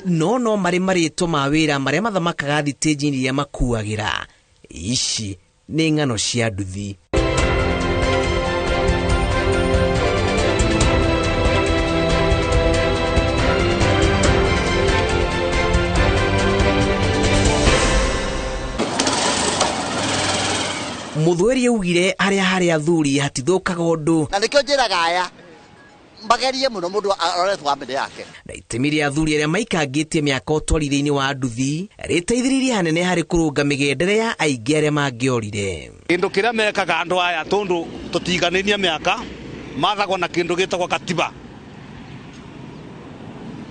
No marĩ marĩtwa ma wĩra marĩa mathamakaga thitĩnji-inĩ iria makuagĩra. Ici nĩ ng'ano cia nduthi. Muthweri augire harĩa harĩ athuri hatithũkaga ũndũ. Na nĩkĩo njĩraga aya magerie mũno mũndũ arore bamĩrĩ yake. Na itemi rĩa athuri arĩa maikangĩtie mĩaka ũtwarithia-inĩ wa nduthi rĩteithĩrĩirie hanene harĩ kũrũnga mĩgendere ya aingĩ arĩa mangĩorire. Kĩndũ kĩrĩa mekaga andũ aya tondũ tũtiganĩria mĩaka mathagwo na kĩndũ gĩtagwo katiba.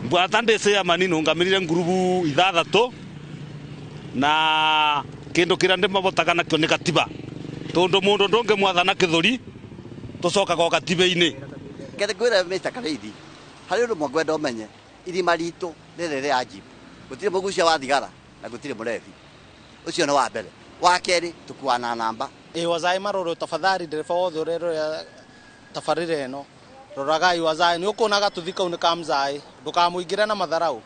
Mbwata ndĩcĩa manini ngamĩrire ngurubu 6 na kĩndũ kĩrĩa ndĩmabotaga nakĩo nĩ katiba. Tondu mundu ndunge mwathana kithuri tucokaga o katiba-inĩ. Kethe ngwĩre Mr. Karĩithi harĩ ũndũ ũmwe ngwenda ũmenye, irima ritũ rĩrĩ rĩa jeep gũtirĩ mũgucia wa thigara na gũtirĩ mũrebi. Ũcio nĩ wa mbere. Wa kerĩ tũkuana namba. Ĩ wazaĩ marorwo tafadhali ndereba wothe ũrerorera tabarĩra ĩno roragai wazaĩ, nĩ ũkuona gatuthi kau nĩ ka mzaĩ, ndũkamũingĩre na matharau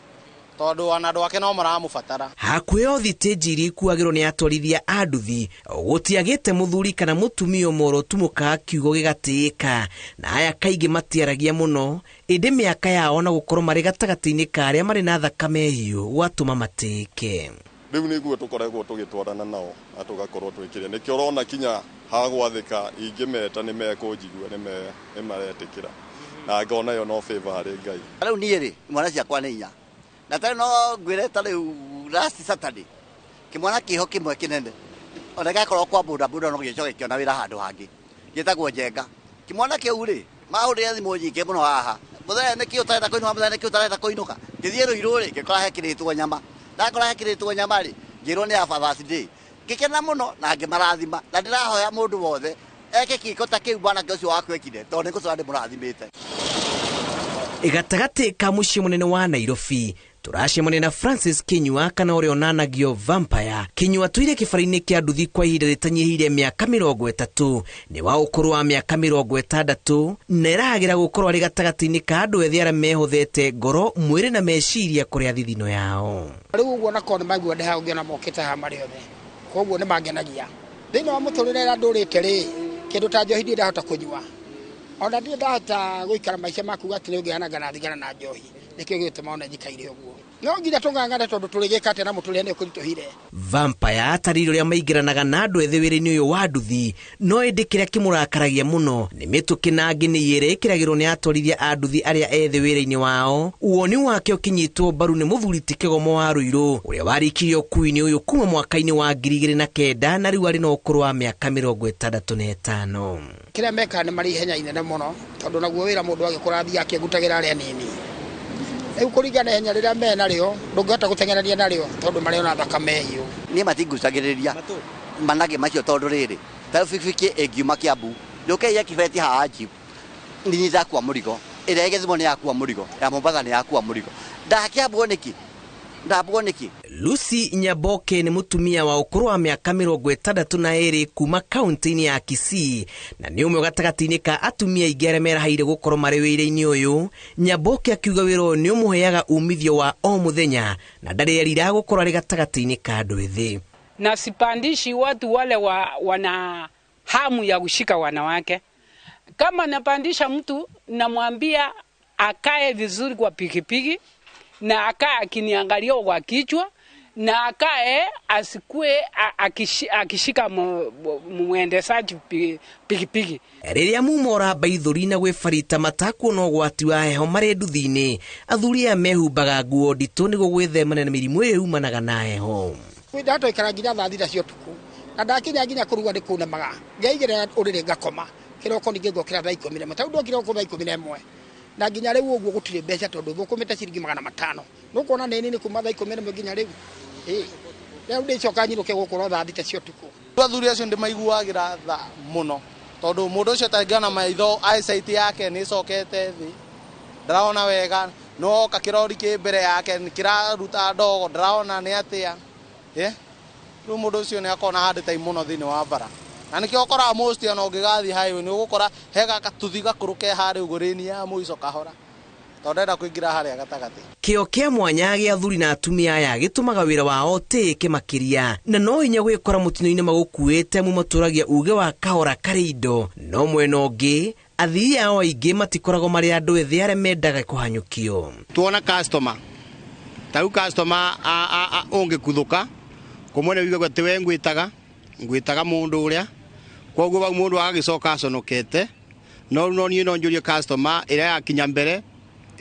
tondu ona andu ake no maramubatara. Hakuhĩ o thitĩnji iria ikuagĩrwo nĩ atwarithia a nduthi gũtiagĩte mũthuri kana mũtumia ũmwe ũrotumũkaga kiugo gĩgatĩĩka, na aya kaingĩ matiaragia mũno, ĩndĩ mĩaka yao na gũkorwo marĩ gatagatĩ-inĩ ka arĩa marĩ na thakame hiũ gwatũma matĩĩke. Rĩu nĩguo tũkoretwo tũgĩtwarana nao na tũgakorwo twĩkĩre, nĩkĩo ũrona kinya hagwathĩka ingĩmeta nĩ mekũnjigua, nĩ maretĩkĩra na ngona ĩyo no favor harĩ Ngai. Rĩu niĩ rĩ, imwana ciakwa nĩ inya na tarĩ no ngwĩre ta rĩu last Saturday kĩmwana kĩho kĩmwe kĩnene ona gĩgakorwo kwa boda boda no gĩcoke kĩona wĩra handũ hangĩ gĩtagwo Njenga. Kĩmwana kĩu rĩ mahũrĩre thimũ nyingĩ mũno haha, mũthenya nĩkĩ ũtarenda kũinũka, mũthenya nĩkĩ ũtarenda kũinũka. Ngĩthiĩ Rũirũ rĩ ngĩkora hekĩrĩtwo nyama, ndakora hekĩrĩtwo nyama rĩ ngĩrwo nĩ ya Father's Day, ngĩkena mũno na ngĩmarathima, na ndĩrahoya mũndũ wothe eke kĩko ta kĩu mwanake ũcio waku ekire tondũ nĩngũcora ndĩmũrathimĩte. Gatagatĩ ka mũciĩ mũnene wa Nairobi tũracemania na Francis Kinyua kana ũrĩa onanagio Vampire. Kinyua atũire kĩbara-inĩ kĩa nduthi kwa ihinda rĩtanyihĩire mĩaka 30, nĩ wa ũkũrũ wa mĩaka 60, na erahagĩra gũkorwo arĩ gatagatĩ-inĩ ka andũ ethĩ arĩa mehothete ngoro, mwĩrĩ na meciria kũrĩa thithino yao. Rĩu ũguo nakorwo nĩ maigua ndĩ haha ũngĩona mokĩte haha marĩ othe, koguo nĩ mangenagia. Thĩinĩ wa mũtũrĩre ũrĩa ndũrĩte rĩ, Kĩndũ ta njohi ndirĩ ndahota kũnyua, ona ndirĩ ndahota gũikara maica maku atĩ nĩ ũngĩhananga na thigara na njohi, nĩkĩo gĩgũtũma ona njikaire ũguo. No nginya tũng'ang'ane tondũ tũrĩgĩka atĩa na mũtũrĩre nĩ ũkũritũhire. Vampire atarĩirie ũrĩa maingĩranaga na andũ ethĩ wĩra-inĩ ũyũ wa nduthi, no ĩndĩ kĩrĩa kĩmũrakaragia mũno nĩ mĩtũkĩ na ngĩnĩ ĩrĩa ĩkĩragĩrwo nĩ atwarithia a nduthi arĩa ethĩ wĩra-inĩ wao. Woni wake ũkĩnyitwo mbaru nĩ mũthuri ti Kĩgomo wa Rũirũ ũrĩa warĩkirie ũkuui-inĩ ũyũ kuma mwaka-inĩ wa 2009 na rĩu arĩ na ũkũrũ wa mĩaka 65. Kĩrĩa mekaga nĩ marĩ ihenya inene mũno tondũ naguo wĩra mũndũ agĩkũra athiaga akĩngutagĩra arĩa anini. Rĩu kũringana na ihenya rĩrĩa me narĩo ndũngĩhota gũteng'erania narĩo tondũ marĩ ona thakame hiũ. Niĩ matingucagĩrĩria manage macio tondũ rĩrĩ ta rĩu bikibiki ĩngiuma Kiambu yũke ĩye kibeti haha Jeep niĩ ndakua mũrigo, ĩrĩa ĩgĩthimwo nĩ yakua mũrigo, ya Mombatha nĩ yakua mũrigo, ndakĩambwo nĩkĩ? Ndambwo nĩkĩ? Lucy Nyaboke nĩ mũtumia wa ũkũrũ wa mĩaka 62 kuma kaunti-inĩ ya Kisii na nĩ ũmwe gatagatĩ-inĩ ka atumia aingĩ arĩa merahaire gũkorwo marĩ wĩra-inĩ ũyũ. Nyaboke akiuga wĩra ũyũ nĩ ũmũheaga umithio wa o mũthenya na ndarĩ erira gũkorwo arĩ gatagatĩ-inĩ ka andũ ethĩ. Na sipandishi watu wale wana hamu ya kushika wanawake. Kama napandisha mtu namwambia akae vizuri kwa pikipiki na akae akiniangalia kwa kichwa na akae asikue akishika mwendeshaji pikipiki. Rĩrĩa mumora baithũri na gwĩbarita matakuona ũgwati wa heho marĩ nduthi-inĩ, athuri aya mehumbaga nguo nditũ nĩguo gwĩthemana na mĩrimũ ĩyo yumanaga na heho. Ndahota gũikara nginya thaa thita cia ũtukũ na ndakinya nginya kũruga nĩ kũnemaga, ngeigĩrĩra ũrĩrĩ ngakoma, kĩroko ningĩ ngokĩra thaa 11, tarĩu ndokire gũkũ thaa 11 na nginya rĩu ũguo gũtirĩ mbeca tondũ thũkũmĩte ciringi 500. Nũkuona nĩ nini kuma thaa 11 nginya rĩu. Rĩu ndĩcoka nyinũke gũkũ thaa thita cia ũtukũ. Athuri acio ndĩmaiguagĩra tha mũno tondũ mũndũ ũcio tangĩona maitho eyesight yake nĩ ĩcokete thĩ, ndaraona wega, no oka kĩrori kĩ mbere yake kĩraruta ndogo ndaraona nĩ atĩa. Rĩu mũndũ ũcio nĩ akona hard time mũno thĩinĩ wa bara, na nĩkĩo ũkoraga most ona ũngĩgathiĩ highway nĩ ũgũkora he gatuthi gakũrũ ke harĩa ũguo rĩni ya mũico kahora tondũ ndenda kũingĩra harĩa gatagatĩ. Kĩo kĩa mwanya gĩa athuri na atumia aya gĩtũmaga wĩra wao ũtĩĩke makĩria na no hinya gwĩkora mũtino-inĩ magũkuĩte amu matũragia uge wa kahora karĩ indo. No mwena ũngĩ athii ao aingĩ matikoragwo marĩ andũ ethĩ arĩa mendaga kũhanyũkio. Tuona customer ta rĩu customer ũngĩkuthũka kũmwe nĩ ugaga atĩ we ngwĩtaga mũndũ ũrĩa, koguo bau mũndũ agagĩcoka aconokete, no rĩu no niĩ no njũrie customer ĩrĩa yakinya mbere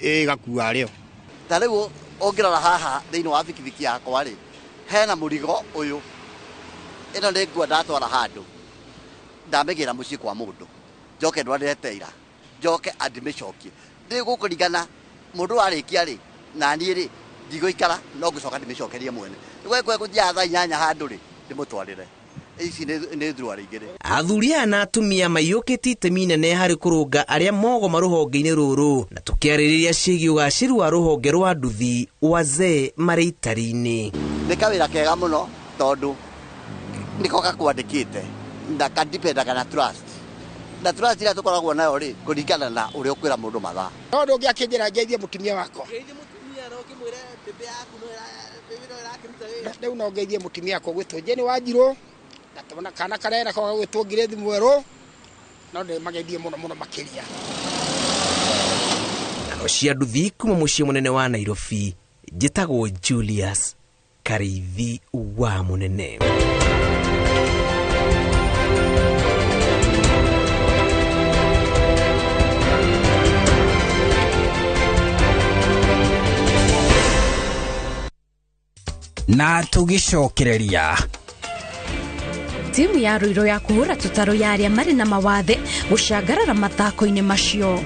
ĩgakua rĩo. Ta rĩu ũngĩrora haha thĩinĩ wa bikibiki yakwa rĩ, hena mũrigo ũyũ, ĩno nĩ nguo ndatwara handũ, ndamĩgĩra mũciĩ kwa mũndũ, njoke ndwarĩre teira, njoke andĩmĩcokie. Ndĩgũkũringana mũndũ arĩkia rĩ, na niĩ rĩ ndigũikara no ngũcoka ndĩmĩcokerie mwene. Nĩgũgĩkorwo gũthiaga thaa 8 handũ rĩ, ndĩmũtwarĩre. Ici nĩ thuruarĩ igĩrĩ. Athuri aya na atumia maiyũkĩtie itemi inene harĩ kũrũnga arĩa mogoma rũhonge-inĩ rũrũ, na tũkĩarĩrĩria ciĩgiĩ ũgacĩru wa rũhonge rwa nduthi wazee marĩ itari-inĩ. Nĩ kawĩra kega mũno tondũ nĩko gakwandĩkĩte na kandipendaga na trust, na trust ĩrĩa tũkoragwo nayo rĩ kũringana na ũrĩa ũkwĩra mũndũ mathaa. No ndũngĩakĩnjĩra ngeithie mũtumia wakwa. Rĩu no ngeithie mũtumia wakwa gwĩtwo Jane Wanjirũ, na tũmona kana karera ko gagwĩtwo Grace Mwerũ, no ndĩmageithie mũno mũno makĩria. Ng'ano cia nduthi kuma mũciĩ mũnene wa Nairobi, njĩtagwo Julius Kariithi wa Mũnene. Na tũgĩcokereria timu ya Ruiru ya kũhũra tũtarũ ya arĩa marĩ na mawathe gũcangarara mathako-inĩ macio.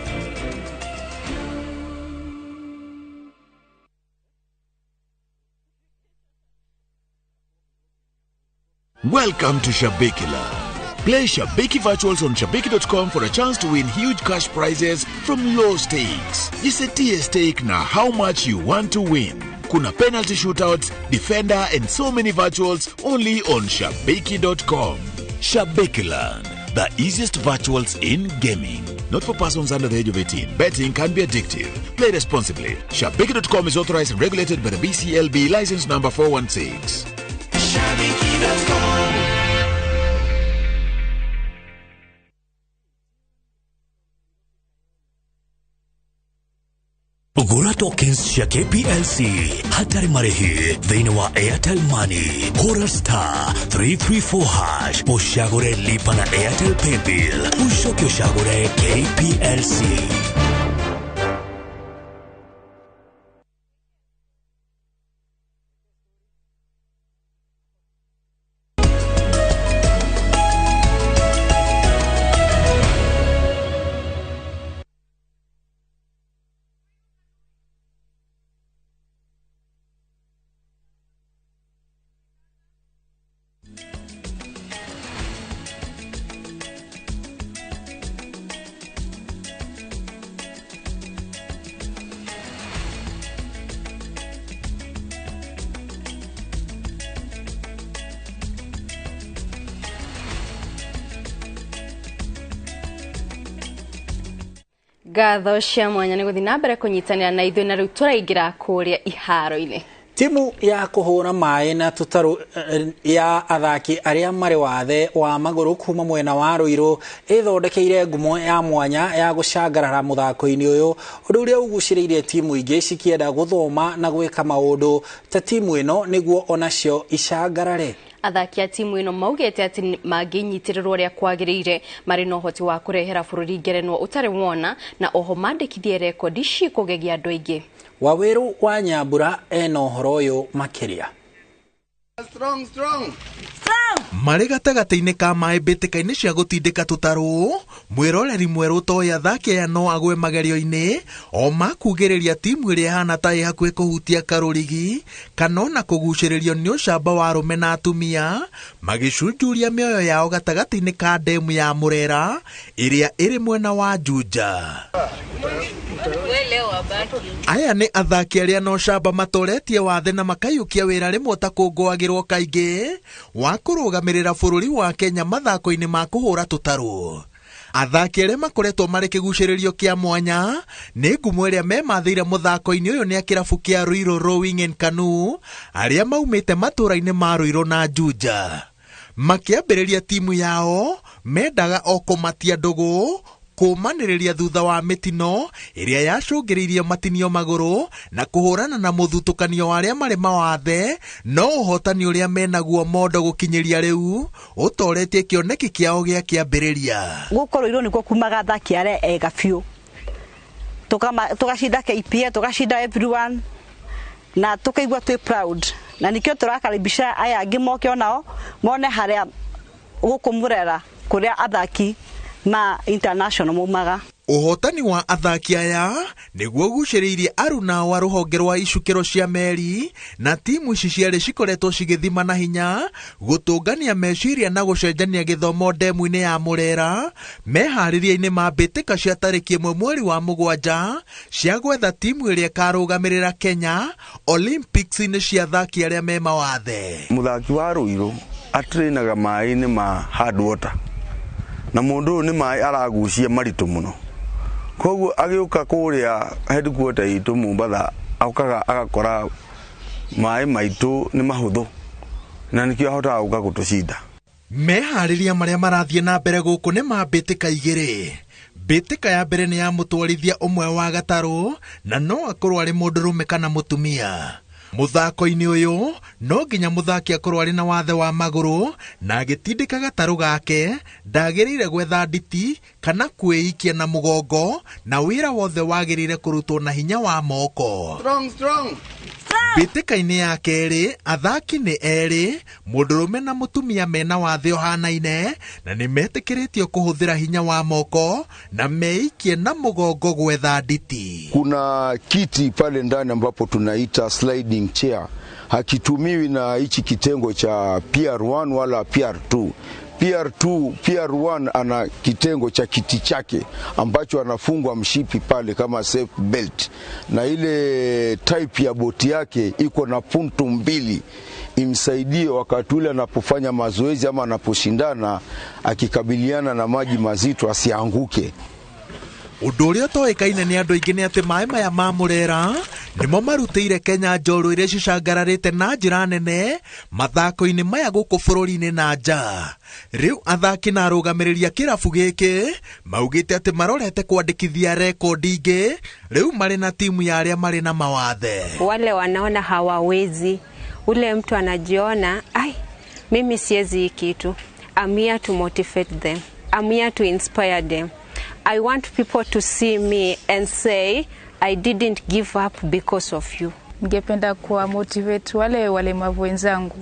Welcome to Shabiki Land. Play Shabiki Virtuals on Shabiki.com for a chance to win huge cash prizes from low stakes. Jisetie stake na how much you want to win. Kuna penalty shootouts, defender and so many virtuals only on Shabiki.com. Shabiki Land, the easiest virtuals in gaming. Not for persons under the age of 18. Betting can be addictive. Play responsibly. Shabiki.com is authorized and regulated by the BCLB license number 416. Shabiki.com. Gũra tokens cia KPLC hatarĩ marĩhi thĩinĩ wa Airtel Money. Hũra star 334 hash ũcagũre lipa na Airtel Paybill ũcoke ũcagũre KPLC. Ngatho cia mwanya nĩ gũthiĩ na mbere kũnyitanĩra na ithuĩ na rĩu tũraingĩra kũrĩa iharo-inĩ. Timu ya kũhũra maĩ na tũtarũ ya athaki arĩa marĩ wathe wa magũrũ kuma mwena wa Ruiru ĩthondekeire ngumo ya mwanya ya gũcangarara mũthako-inĩ ũyũ, ũndũ ũrĩa ũgucĩrĩirie timu ingĩ cikĩenda gũthoma na gwĩka maũndũ ta timu ĩno nĩguo onacio icangarare. Athaki a timu ĩno maugĩte atĩ mangĩnyitĩrĩrwo ũrĩa kwagĩrĩire marĩ na ũhoti wa kũrehera bũrũri ngerenwa ũtarĩ wona na oho mandĩkithie rekondi cikũgegia andũ aingĩ. Waweru wa Nyambura ena ũhoro ũyũ makĩria. Strong, strong. Marĩ gatagatĩ-inĩ ka maĩ mbĩtĩka-inĩ cia gũtindĩka tũtarũ, mwĩroreri mwerũ ũtoĩ athaki aya no agwe magerio-inĩ o makugĩrĩria timu ĩrĩa ĩhana ta ĩ hakuhĩ kũhutia karũrigi kana ona kũgucĩrĩrio nĩ ũcamba wa arũme na atumia magĩcunjuria mĩoyo yao gatagatĩ-inĩ ka ndemu ya Murera ĩrĩa ĩrĩ mwena wa Juja. Aya nĩ athaki arĩa na ũcamba matoretie wathe na makaiyũkia wĩra rĩmwe ũtakũngũagĩrwo kaingĩ wa kũrũgamĩrĩra bũrũri wa Kenya mathako-inĩ ma kũhũra tũtarũ. Athaki arĩa makoretwo marĩ kĩgucĩrĩrio kĩa mwanya nĩ ngumo ĩrĩa memathĩire mũthako-inĩ ũyũ nĩ a kĩrabu kĩa Ruiru Rowing and Canoe arĩa maumĩte matũũra-inĩ ma Ruiru na Juja. Makĩambĩrĩria timu yao mendaga o kũmatia ndũgũ kũmanĩrĩria thutha wa mĩtino ĩrĩa yacũngĩrĩirie matinio magũrũ na kũhũrana na mũthutũkanio wa arĩa marĩ mawathe, no ũhotani ũrĩa menaguo mondo gũkinyĩria rĩu ũtoretie kĩoneki kĩao gĩa kĩambĩrĩria. Gũkũ Ruiru nĩkuo kumaga athaki arĩa ega biũ, tũgacinda KPA, tũgacinda everyone na tũkaigua twĩ proud, na nĩkĩo tũrakaribisha aya angĩ moke onao mone harĩa gũkũ Murera kũrĩa athaki ma international maumaga. Ũhotani wa athaki aya nĩguo ũgucĩrĩirie aruna wa rũhonge rwa icukĩro cia meri na timu ici cierĩ cikoretwo cigĩthima na hinya gũtũngania meciria na gũcenjania gĩthomo ndemu-inĩ ya Murera meharĩria-inĩ ma mbĩtĩka cia tarĩki 1 mweri wa 7 cia gwetha timu ĩrĩa ĩkarũgamĩrĩra Kenya Olympics-inĩ cia athaki arĩa me mawathe. Mũthaki wa Ruiru atrainaga maĩ-inĩ ma hard water na mũndũ ũyũ nĩ maĩ aragucia maritũ mũno, koguo agĩũka kũrĩa headquarter itũ Mombatha okaga agakora maĩ maitũ nĩ mahũthũ na nĩkĩo ahotaga gũka gũtũcinda. Meharĩria marĩa marathiĩ na mbere gũkũ nĩ ma mbĩtĩka igĩrĩ. Mbĩtĩka ya mbere nĩ ya mũtwarithia ũmwe wa gatarũ na no akorwo arĩ mũndũrũme kana mũtumia. Mũthako-inĩ ũyũ no nginya mũthaki akorwo arĩ na wathe wa magũrũ na agĩtindĩka gatarũ gake ndagĩrĩire gwetha nditi kana kwĩikia na mũgongo na wĩra wothe wagĩrĩire kũrutwo na hinya wa moko. Strong, strong. Mbĩtĩka-inĩ ya kerĩ athaki nĩ erĩ, mũndũrũme na mũtumia mena wathe ũhanaine na nĩ metĩkĩrĩtio kũhũthĩra hinya wa moko na meikie na mũgongo gwetha nditi. Kuna kiti pale ndani ambapo tunaita sliding chair, hakitumiwi na hichi kitengo cha PR1 wala PR2. PR2, PR1 ana kitengo cha kiti chake ambacho anafungwa mshipi pale kama safe belt, na ile type ya boti yake iko na puntu 2 imsaidie wakati ule anapofanya mazoezi ama anaposhindana akikabiliana na maji mazito asianguke. Ũndũ ũrĩa ũtoĩkaine nĩ andũ aingĩ nĩ atĩ maĩ maya ma Murera nĩmo marutĩire Kenya njorua iria cicangararĩte na njĩra nene mathako-inĩ maya gũkũ bũrũri-inĩ na nja. Rĩu athaki na arũgamĩrĩri a kĩrabu gĩkĩ maugĩte atĩ marorete kwandĩkithia rekondi ingĩ rĩu marĩ na timu ya arĩa marĩ na mawathe. Wale wanaona hawawezi, ule mtu anajiona ai, mimi siwezi hii kitu. I'm here to motivate them. I'm here to inspire them. I want people to see me and say I didn't give up because of you. Ningependa kuwa motivate wale walemavu wenzangu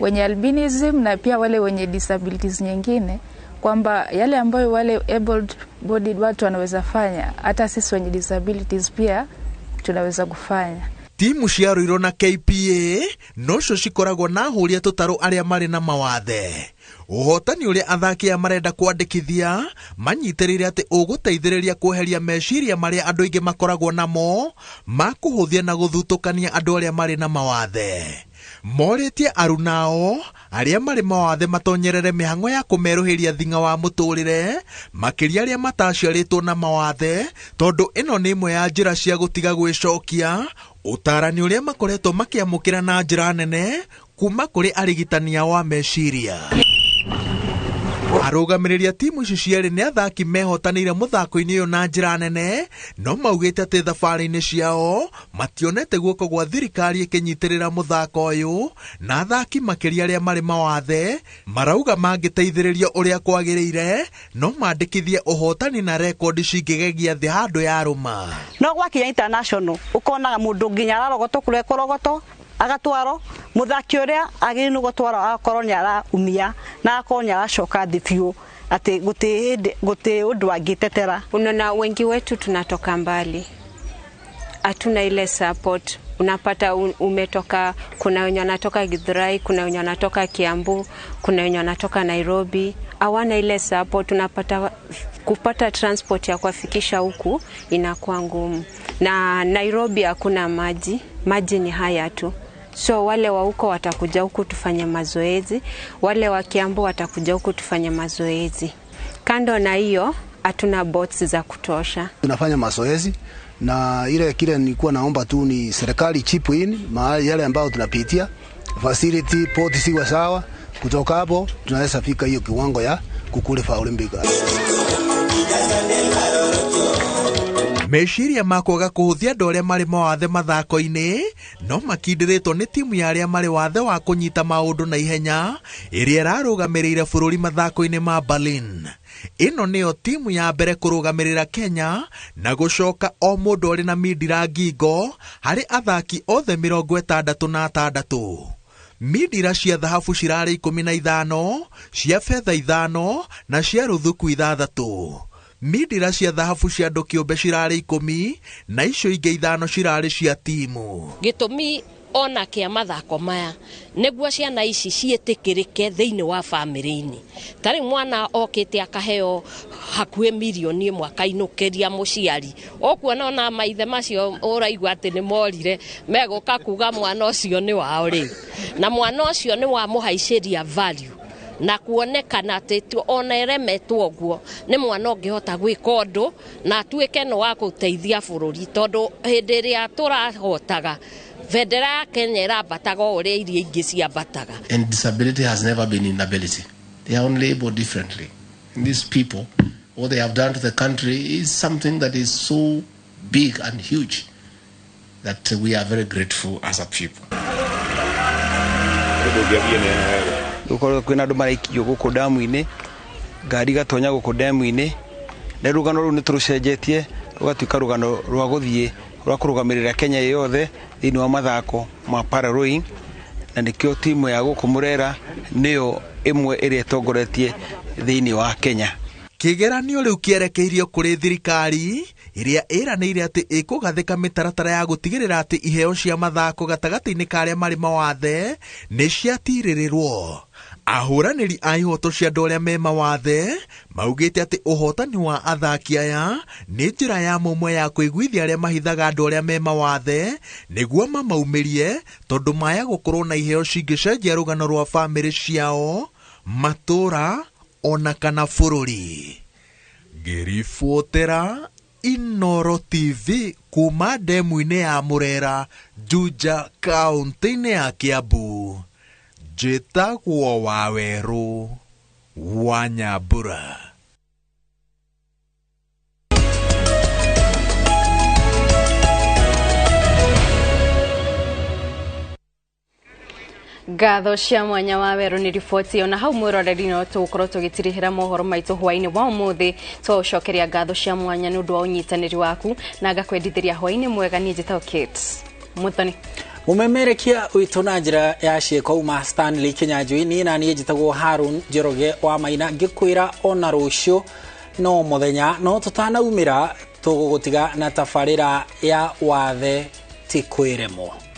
wenye albinism na pia wale wenye disabilities nyingine, kwamba yale ambayo wale able bodied watu wanaweza fanya, hata sisi wenye disabilities pia tunaweza kufanya. Timu cia Ruiru na KPA nocio cikoragwo na ahũri a tũtarũ arĩa marĩ na mawathe. Ũhotani ũrĩa athaki aya marenda kwandĩkithia manyitĩrĩire atĩ ũgũteithĩrĩria kweheria meciria marĩa andũ aingĩ makoragwo namo ma kũhũthia na gũthutũkania andũ arĩa marĩ na mawathe. Morĩtie arunao arĩa marĩ mawathe matonyerere mĩhang'o ya kũmerũhĩria thing'a wa mũtũrĩre, makĩria arĩa mataciarĩtwo na mawathe, tondũ ĩno nĩ ĩmwe ya njĩra cia gũtiga gwĩcokia ũtarani ũrĩa makoretwo makĩamũkĩra na njĩra nene kuma kũrĩ arigitani ao a meciria. Arũgamĩrĩri a timu ici cierĩ nĩ athaki mehotanĩire mũthako-inĩ ũyũ na njĩra nene, no maugĩte atĩ thabarĩ-inĩ ciao mationete guoko gwa thirikari ĩkĩnyitĩrĩra mũthako ũyũ, na athaki makĩria arĩa marĩ mawathe marauga mangĩteithĩrĩrio ũrĩa kwagĩrĩire no mandĩkithie ũhotani na rekondi cingĩgegia thĩ handũ yarũma. No gwakinya international ũkonaga mũndũ nginya ararogotwo kũrĩa kũrogotwo agatwaro muthaki uria agĩrĩirwo gũtwarwo agakorwo nĩ araumia na agakorwo nĩ aracoka thĩ biũ atĩ gũtĩ ũndũ angĩtetera. Unaona wengi wetu tunatoka mbali, hatuna ile support. Unapata umetoka, kuna wenye wanatoka Githurai, kuna wenye wanatoka Kiambu, kuna wenye wanatoka Nairobi, hawana ile support. Unapata kupata transport ya kuwafikisha huku inakuwa ngumu, na Nairobi hakuna maji, maji ni haya tu. So wale wa huko watakuja huku tufanye mazoezi, wale wa Kiambu watakuja huku tufanye mazoezi. Kando na hiyo hatuna boats za kutosha. Tunafanya mazoezi na ile kile nilikuwa naomba tu ni serikali chip in mahali yale ambayo tunapitia, facility port siwa sawa, kutoka hapo tunaweza fika hiyo kiwango ya kukulifa Olympic. Meciria ma kwaga kũhũthia andũ arĩa marĩ mawathe mathako-inĩ no makindĩrĩtwo nĩ timu ya arĩa marĩ wathe wa kũnyita maũndũ na ihenya ĩrĩa ĩrarũgamĩrĩire bũrũri mathako-inĩ ma Berlin. Ĩno nĩyo timu ya mbere kũrũgamĩrĩra Kenya na gũcoka o mũndũ arĩ na mindira ngingo harĩ athaki othe 66. Mindira cia thahabu cirarĩ 15, cia betha 5 na cia rũthuku 6. Mindira cia thahabu cia andũ kĩũmbe cirarĩ 10 na icio ingĩ 5 cirarĩ cia timu. Gĩtũmi ona kĩa mathako maya nĩguo ciana ici ciĩtĩkĩrĩke thĩinĩ wa bamĩrĩ-inĩ. Ta rĩu mwana okĩte akaheo hakuhĩ mirioni 1 akainũkĩria mũciari, ũkuona ona maithe macio ũraigua atĩ nĩ morire megũka kuga mwana ũcio nĩ wao rĩu, na mwana ũcio nĩ wamũhaicĩria value na kuonekana atĩ ona eremetwo ũguo nĩ mwana ũngĩhota gwĩka ũndũ na atuĩke nĩ wa gũteithia bũrũri, tondũ hĩndĩ ĩrĩa tũrahotaga bendera ya Kenya ĩrambataga o ũrĩa iria ingĩ ciambataga. And disability has never been inability. They are only able differently. And these people, what they have done to the country is something that is so big and huge that we are very grateful as a people. Gukorwo kwina andu maraikio guku damu-inĩ, ngari gatonya guku damu-inĩ, na rugano rũu nĩ tũrũcenjetie rũgatuĩka rũgano rwa gũthiĩ rwa kũrũgamĩrĩra Kenya yothe thĩinĩ wa mathako ma para rowing, na nĩkĩo timu ya gũkũ Murera nĩyo ĩmwe ĩrĩa ĩtongoretie thĩinĩ wa Kenya. Kĩgeranio rĩu kĩerekeirio kũrĩ thirikari ĩrĩa ĩranĩire atĩ ĩkũgathĩka mĩtaratara ya gũtigĩrĩra atĩ iheo cia mathako gatagatĩ-inĩ ka arĩa marĩ mawathe nĩ ciatirĩrĩrwo. Ahũranĩri a ihoto cia andũ arĩa me mawathe maugĩte atĩ ũhotani wa athaki aya nĩ njĩra ya mũmwe ya kũiguithia arĩa mahithaga andũ arĩa me mawathe nĩguo mamaumĩrie, tondũ maya gũkorwo na iheo cingĩcenjia rũgano rwa bamĩrĩ ciao, matũra ona kana bũrũri. Ngĩribotera Inoro TV kuma ndemu-inĩ ya Murera, Juja, kaũntĩ-inĩ ya Kiambu. Njĩtagwo Wawerũ wa Nyambura. Ngatho cia mwanya wa werũ nĩ riboti ĩyo. Na hau mwĩroreri no tũgũkorwo tũgĩtirihĩra mohoro maitũ hwaĩ-inĩ wa ũmũthĩ. Twaũcokeria ngatho cia mwanya nĩ ũndũ wa ũnyitanĩri waku na ngakwendithĩria hwaĩ-inĩ mwega. Niĩ njĩtagwo Kate Muthoni. Mũmemerekia witũ na njĩra ya ciĩko uma Stanley Kinyanjui, niĩ na niĩ njĩtagwo Harun Njoroge wa Maina, ngĩkwĩra ona rũciũ no mũthenya, no tũtanaumĩra tũgũgũtiga na tabarĩra ya wathe ti kwĩremwo.